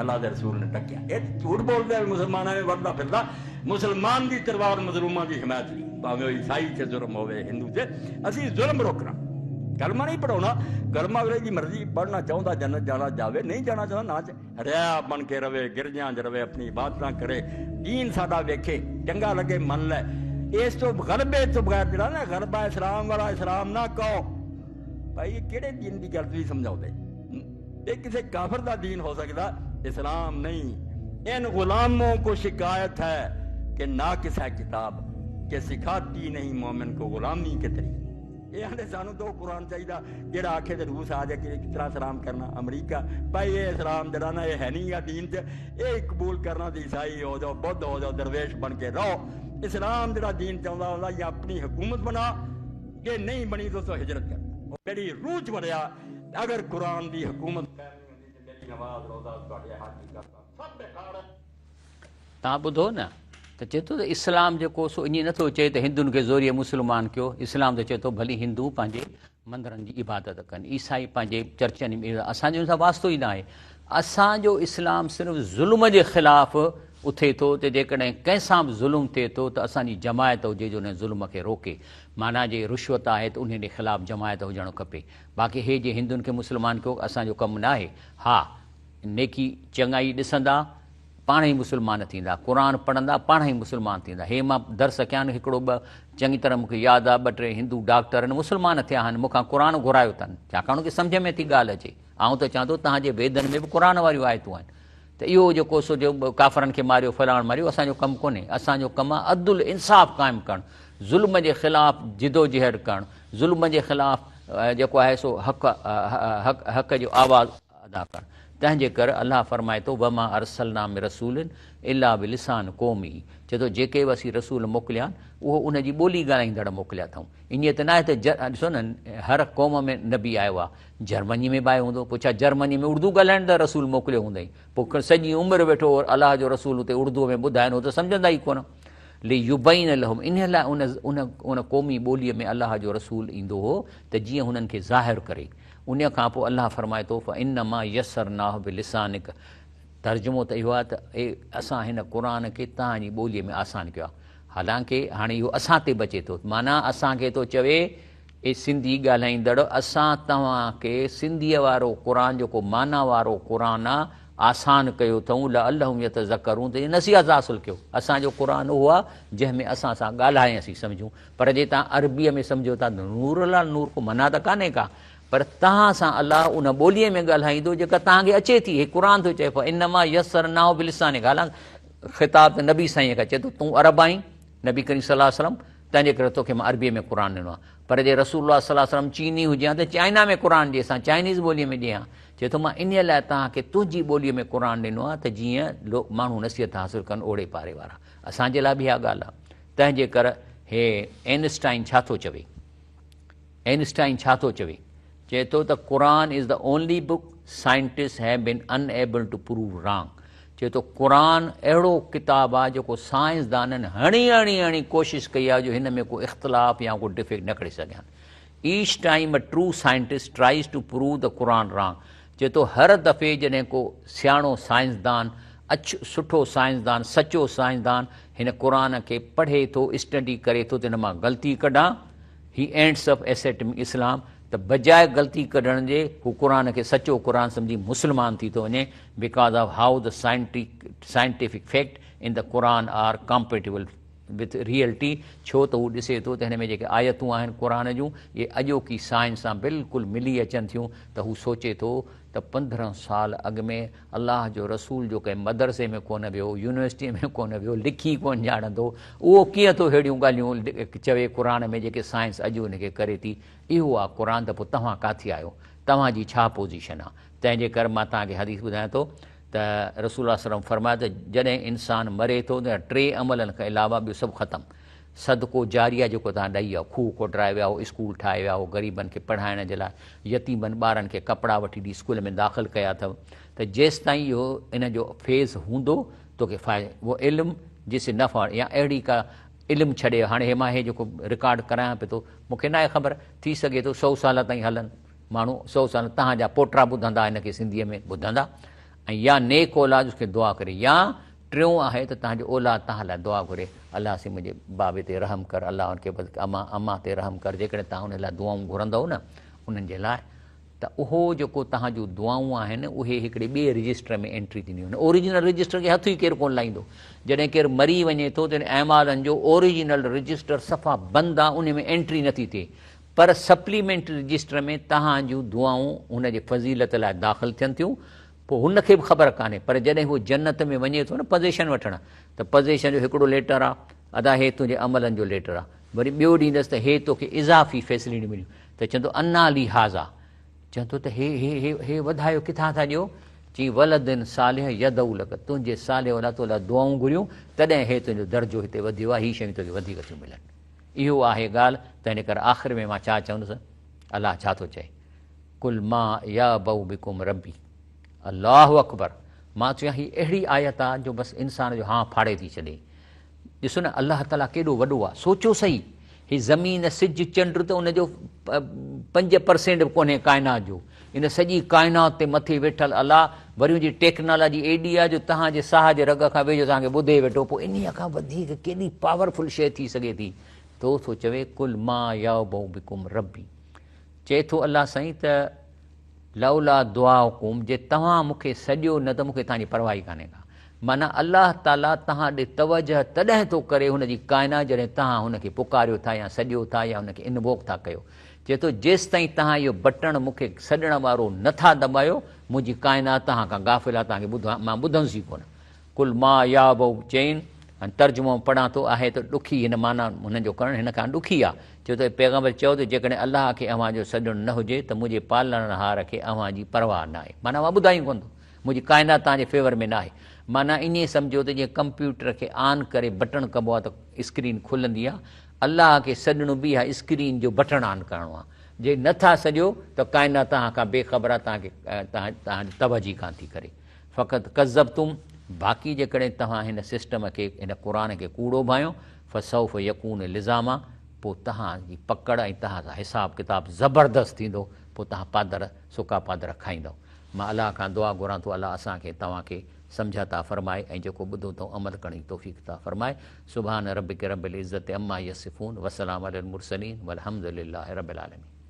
اللہ دے رسول نے ٹکیا۔ اے جھوٹ بول دے مسلمان ایویں وڈدا پھردا۔ مسلمان دی تلوار مظلوماں دی حمایت نہیں، بھاویں او عیسائی تے ظلم ہوے ہندو تے، اسی ظلم روکنا، کلمہ نہیں پڑھاؤنا۔ کلمہ اگلے دی مرضی، پڑھنا چاہندا جنت جانا جاوے، نہیں جانا چاہندا نہ ریا بن کے رہے، گرجیاں چ رہے، اپنی عبادتاں کرے، دین ساڈا ویکھے چنگا لگے من لے۔ اس تو غلبے تو بغیر جڑا نا غلبہ اسلام والا اسلام نہ کہو بھائی، یہ کیڑے دین دی گل تسی سمجھاؤ دے؟ یہ کسے کافر دا دین ہو سکدا، اسلام نہیں۔ ان غلاموں کو شکایت ہے کہ ناقص ہے کتاب، کہ سکھاتی نہیں مومن کو غلامی کے طریقے۔ یہ آندے سانو تو قرآن چاہیے جڑا آکھے تے روس آ جائے کہ کس طرح سلام کرنا، امریکہ۔ بھائی یہ اسلام جڑا نا یہ ہے نہیں گا دین تے، یہ قبول کرنا تے عیسائی ہو جاؤ، بدھ ہو جاؤ، درویش بن کے رہو۔ اسلام جڑا دین چاہندا ہوندا یا اپنی حکومت بنا، جے نہیں بنی تو تو ہجرت کر۔ میری روح چ وڑیا اگر قرآن دی حکومت قائم نہیں ہوندی تے میری نماز روزہ تہاڈے حج زکاتاں سب بیکار ہے۔ توهان ٻڌو نه ته چئي ٿو ته اسلام جيڪو سو ائين نٿو چئي ته هندن کي زوريء مسلمان ڪيو. اسلام ته چئي ٿو ڀلي هندو پنهنجي مندرن جي عبادت ڪن، عيسائي پنهنجي چرچن ۾، اسان جو ان سان واسطو ئي ناهي. اسان جو اسلام صرف ظلم جي خلاف اٿي ٿو ته جيڪڏهن ڪنهن سان به ظلم ٿئي ٿو ته اسان جي جماعت هجي جو ان ظلم کي روڪي. معنيٰ جي رشوت آهي ته انهي جي خلاف جماعت هجڻ کپي. باقي هي جي هندن کي مسلمان ڪيو اسان جو ڪم ناهي. ها نيڪي چڱائي ڏسندا پاڻ ئي مسلمان ٿيندا، قرآن پڙهندا پاڻ ئي مسلمان ٿيندا. هي مان درس ڪيا آهن هڪڙو ٻه چڱي طرح مون کي ياد آ، ٻه ٽي هندو ڊاڪٽر آهن مسلمان ٿيا آهن، مون کان قرآن گهرايو اٿن، ڇاڪاڻ ان کي سمجهه ۾ ٿي ڳالهه اچي. آئون ته چوان ٿو توهان جي ويدن ۾ به قرآن واريون آيتون آهن ته اهو جيڪو سو جو ڪافرن کي ماريو فلاڻ ماريو اسان جو ڪم ڪونهي. اسان جو ڪم آهي عدل انصاف قائم ڪرڻ، ظلم جي خلاف جدوجهد ڪرڻ، ظلم جي خلاف جيڪو آهي سو حق حق جو آواز ادا ڪرڻ. تنهن جي ڪري الله فرمائي ٿو، وما ارسلنا من رسول الا بلسان قومه، چئي ٿو جيڪي به اسين رسول موڪليا آهن اهو ان جي ٻولي ڳالهائيندڙ موڪليا اٿئون. ائين ته ناهي ته ڏسو نه هر قوم ۾ نبي آيو آهي، جرمني ۾ به آيو هوندو، پوء ڇا جرمني ۾ اردو ڳالهائيندڙ رسول موڪليو هوندائين؟ پوء سڄي عمر ويٺو الله جو رسول اتي اردوء ۾ ٻڌائين، هو ته سمجهندا ئي ڪونه. ليبين لهم انهيء لاء ان ان ان قومي ٻوليء ۾ الله جو رسول ايندو هو ته جيئن هنن کي ظاهر ڪري. انهيء کان پوء الله فرمائي ٿو فانما يسرناه بلسانک ترجمو ته اهو آهي ته اي اسان هن قرآن کي توهان جي ٻوليء ۾ آسان ڪيو آهي. حالانڪه هاڻي اهو اسان تي بچي ٿو معنيٰ اسان کي ٿو چوي اي سنڌي ڳالهائيندڙ اسان توهان کي سنڌيء وارو قرآن جيڪو معنيٰ وارو قرآن آ آسان ڪيو اٿئون لعلهم يتذڪرون ته جيئن نصيحت حاصل ڪيو. اسان جو قرآن اهو آ جنهن ۾ اسان سان ڳالهائي اسين سمجهون پر جي توهان عربيء ۾ سمجهو ٿا ته نور الله نور ڪو معنيٰ ته ڪانهي ڪا پر توهان سان الله ان ٻوليء ۾ ڳالهائيندو جيڪا توهان کي اچي ٿي. هي قرآن ٿو چئي فانما يسرناه بلسانک حالانڪ خطاب ته نبي سائينء کان چئي ٿو تون عرب آهين نبي ڪريم صلي الله عليه وسلم تنهن جي ڪري توکي مان عربيء ۾ قرآن ڏنو آهي پر جي رسول الله صلي الله عليه وسلم چيني هجي ها ته چائنا ۾ قرآن ڏيس ها چائنيز ٻوليء ۾ ڏي ها. چئي ٿو مان انهيء لاء توهان کي تنهنجي ٻوليء ۾ قرآن ڏنو آهي ته جيئن ماڻهو نصيحت حاصل ڪن اوڙي پاري وارا. اسان جي لاء به اها ڳالهه آهي. تنهن جي ڪر هي اينسٽائن ڇا ٿو چوي؟ اينسٽائن ڇا ٿو چوي؟ چئي ٿو ته Quran is the only book scientist have been unable to prove wrong. چئي ٿو قرآن اهڙو ڪتاب آهي جيڪو سائنسدانن هڻي هڻي هڻي ڪوشش ڪئي آهي جو هن ۾ ڪو اختلاف يا ڪو ڊفيڪٽ نه ڪڍي سگهيا آهن. Each time a true scientist tries to prove the Quran wrong چئي ٿو هر دفعي جڏهن ڪو سياڻو سائنسدان اڇ سٺو سائنسدان سچو سائنسدان هن قرآن کي پڙهي ٿو اسٽڊي ڪري ٿو ته هن مان غلطي ڪڍان هي اينڊس اپ ايسيپٽنگ اسلام ته بجاء غلطي ڪڍڻ جي هو قرآن کي سچو قرآن سمجهي مسلمان ٿي ٿو وڃي because of how the scientific fact in the Quran are compatible with reality ڇو ته هو ڏسي ٿو ته هن ۾ جيڪي آيتون آهن قرآن جون اهي اڄوڪي سائنس سان بلڪل ملي اچن ٿيون ته هو سوچي ٿو ته 15 سال اڳ ۾ الله جو رسول جو ڪنهن مدرسي ۾ ڪونه ويو، يونيورسٽيء ۾ ڪونه ويو، لکي ڪونه ڄاڻندو، اهو ڪيئن ٿو ههڙيون ڳالهيون چوي قرآن ۾ جيڪي سائنس اڄ ان کي ڪري ٿي. اهو آ قرآن ته پوء توهان ڪاٿي آهيو؟ توهان جي ڇا پوزيشن آ؟ تنهن جي ڪري مان توهان کي حديث ٻڌايان ٿو ته رسول الله صلي الله عليه وسلم فرمايو ته جڏهن انسان مري ٿو ته ٽي عملن کان علاوه ٻيو سڀ ختم. صدقو جاريه جيڪو توهان ڏئي ويا، کوهه کوٽرائي ويا هو، اسڪول ٺاهي ويا هو، غريبن کي پڙهائڻ جي لاء، يتيمن ٻارن کي ڪپڙا وٺي ڏئي اسڪول ۾ داخل ڪيا اٿو ته جيستائين اهو ان جو فيض هوندو توکي فائدو اهو علم جس نفع يا اهڙي ڪا علم ڇڏي هاڻي هي مان هي جيڪو رڪارڊ ڪرايان پيو ٿو مون کي ناهي خبر ٿي سگهي ٿو سئو سال تائين هلن ماڻهو سئو سال توهان جا پوٽا ٻڌندا هن کي سنڌيء ۾ ٻڌندا ۽ يا نيڪ اولاد اس کي دعا ڪري يا ٽيون آهي ته توهان جو اولاد توهان لاء دعا گهري، الله سين منهنجي بابي تي رحم ڪر، الله ان کي وڌيڪ امان امان تي رحم ڪر، جيڪڏهن توهان انهن لاء دعائون گهرندؤ نه انهن جي لاء ته اهو جيڪو توهان جون دعائون آهن اهي هڪڙي ٻئي رجسٽر ۾ انٽري ٿينديون آهن، اوريجنل رجسٽر کي هٿ ئي ڪير ڪونه لائيندو، جڏهن ڪير مري وڃي ٿو ته اعمالن جو اوريجنل رجسٽر صفا بند آهي ان ۾ انٽري نٿي ٿئي پر سپليمينٽري رجسٽر ۾ توهان جون دعائون ان جي فضيلت لاء داخل ٿين ٿيون پوء هن کي به خبر ڪانهي پر جڏهن هو جنت ۾ وڃي ٿو نه پزيشن وٺڻ ته پزيشن جو هڪڙو ليٽر آ ادا هي تنهنجي عملن جو ليٽر آ وري ٻيو ڏيندس ته هي توکي اضافي فيسلٽي مليون ته چوندو انا لي هذا چوندو ته هي هي هي هي وڌايو ڪٿان ٿا ڏيو چي ولد صالح يدعو لڪ تنهنجي صالح اولاد تو لاء دعائون گهريون تڏهن هي تنهنجو درجو هتي وڌيو آ هي شيون توکي وڌيڪ ٿيون ملن اهو آهي ڳالهه تنهن ڪري آخر ۾ مان ڇا چوندس الله ڇا ٿو چئي قل ما يعبأ بڪم ربي الله اڪبر مان چيان هي اهڙي آيت آ جو بس انسان جو هانء ڦاڙي ٿي ڇڏي. ڏسو نه الله تعاليٰ ڪيڏو وڏو آ، سوچو سهي هي زمين سج چنڊ ته ان جو 5% به ڪونهي ڪائنات جو، ان سڄي ڪائنات تي مٿي ويٺل الله وري ان جي ٽيڪنالاجي ايڏي آ جو توهان جي ساهه جي رڳ کان ويجهو توهان کي ٻڌي ويٺو، پوء انهيء کان وڌيڪ ڪيڏي پاورفل شيء ٿي سگهي ٿي. تو ٿو چوي قل ما يعبأ بڪم ربي چئي ٿو الله سائين ته لولا دعاؤڪم جي توهان مون کي سڏيو نه ته مون کي توهان جي پرواهه ئي ڪانهي ڪا. معنيٰ الله تعاليٰ توهان ڏي توجهه تڏهن ٿو ڪري هن جي ڪائنات جڏهن توهان هن کي پڪاريو ٿا يا سڏيو ٿا يا هن کي انووڪ ٿا ڪيو. چئي ٿو جيستائين توهان اهو بٽڻ مون کي سڏڻ وارو نه ٿا دٻايو منهنجي ڪائنات توهان کان غافل آهي توهان کي مان ٻڌندس ئي ڪونه. قل ما يعبأ چئين، هاڻي ترجمو پڙهان ٿو، آهي ته ڏکي هن معنيٰ هن جو ڪرڻ هن کان ڏکي آ، چئو ته اي پيغمبر چئو ته جيڪڏهن الله کي اوهان جو سڏڻ نه هجي ته منهنجي پالڻهار کي اوهان جي پرواهه ناهي، معنيٰ اوهان ٻڌائين ڪونه ٿو، منهنجي ڪائنات توهان جي فيور ۾ ناهي، معنيٰ ائين سمجهو ته جيئن ڪمپيوٽر کي آن ڪري بٽڻ ڪبو آهي ته اسڪرين کلندي آهي، الله کي سڏڻ به اها اسڪرين جو بٽڻ آن ڪرڻو آهي. جي نه ٿا سڏيو ته ڪائنات توهان کان بي خبر آهي، توهان کي توهان جي توجه ئي ڪانه ٿي ڪري. فقد ڪذبتم باقي جيڪڏهن توهان هن سسٽم کي هن قرآن کي ڪوڙو ڀانيو فسوف يڪون لزاما پوء توهان جي پڪڙ ۽ توهان سان حساب ڪتاب زبردست ٿيندو پوء توهان پادر سڪا پادر کائيندؤ. مان الله کان دعا گهران ٿو الله اسان کي توهان کي سمجهه عطا فرمائي ۽ جيڪو ٻڌو اٿئون عمل ڪرڻ جي توفيق عطا فرمائي سبحان ربک رب العزت عما يصفون وسلام علي المرسلين والحمد لله رب العالمين.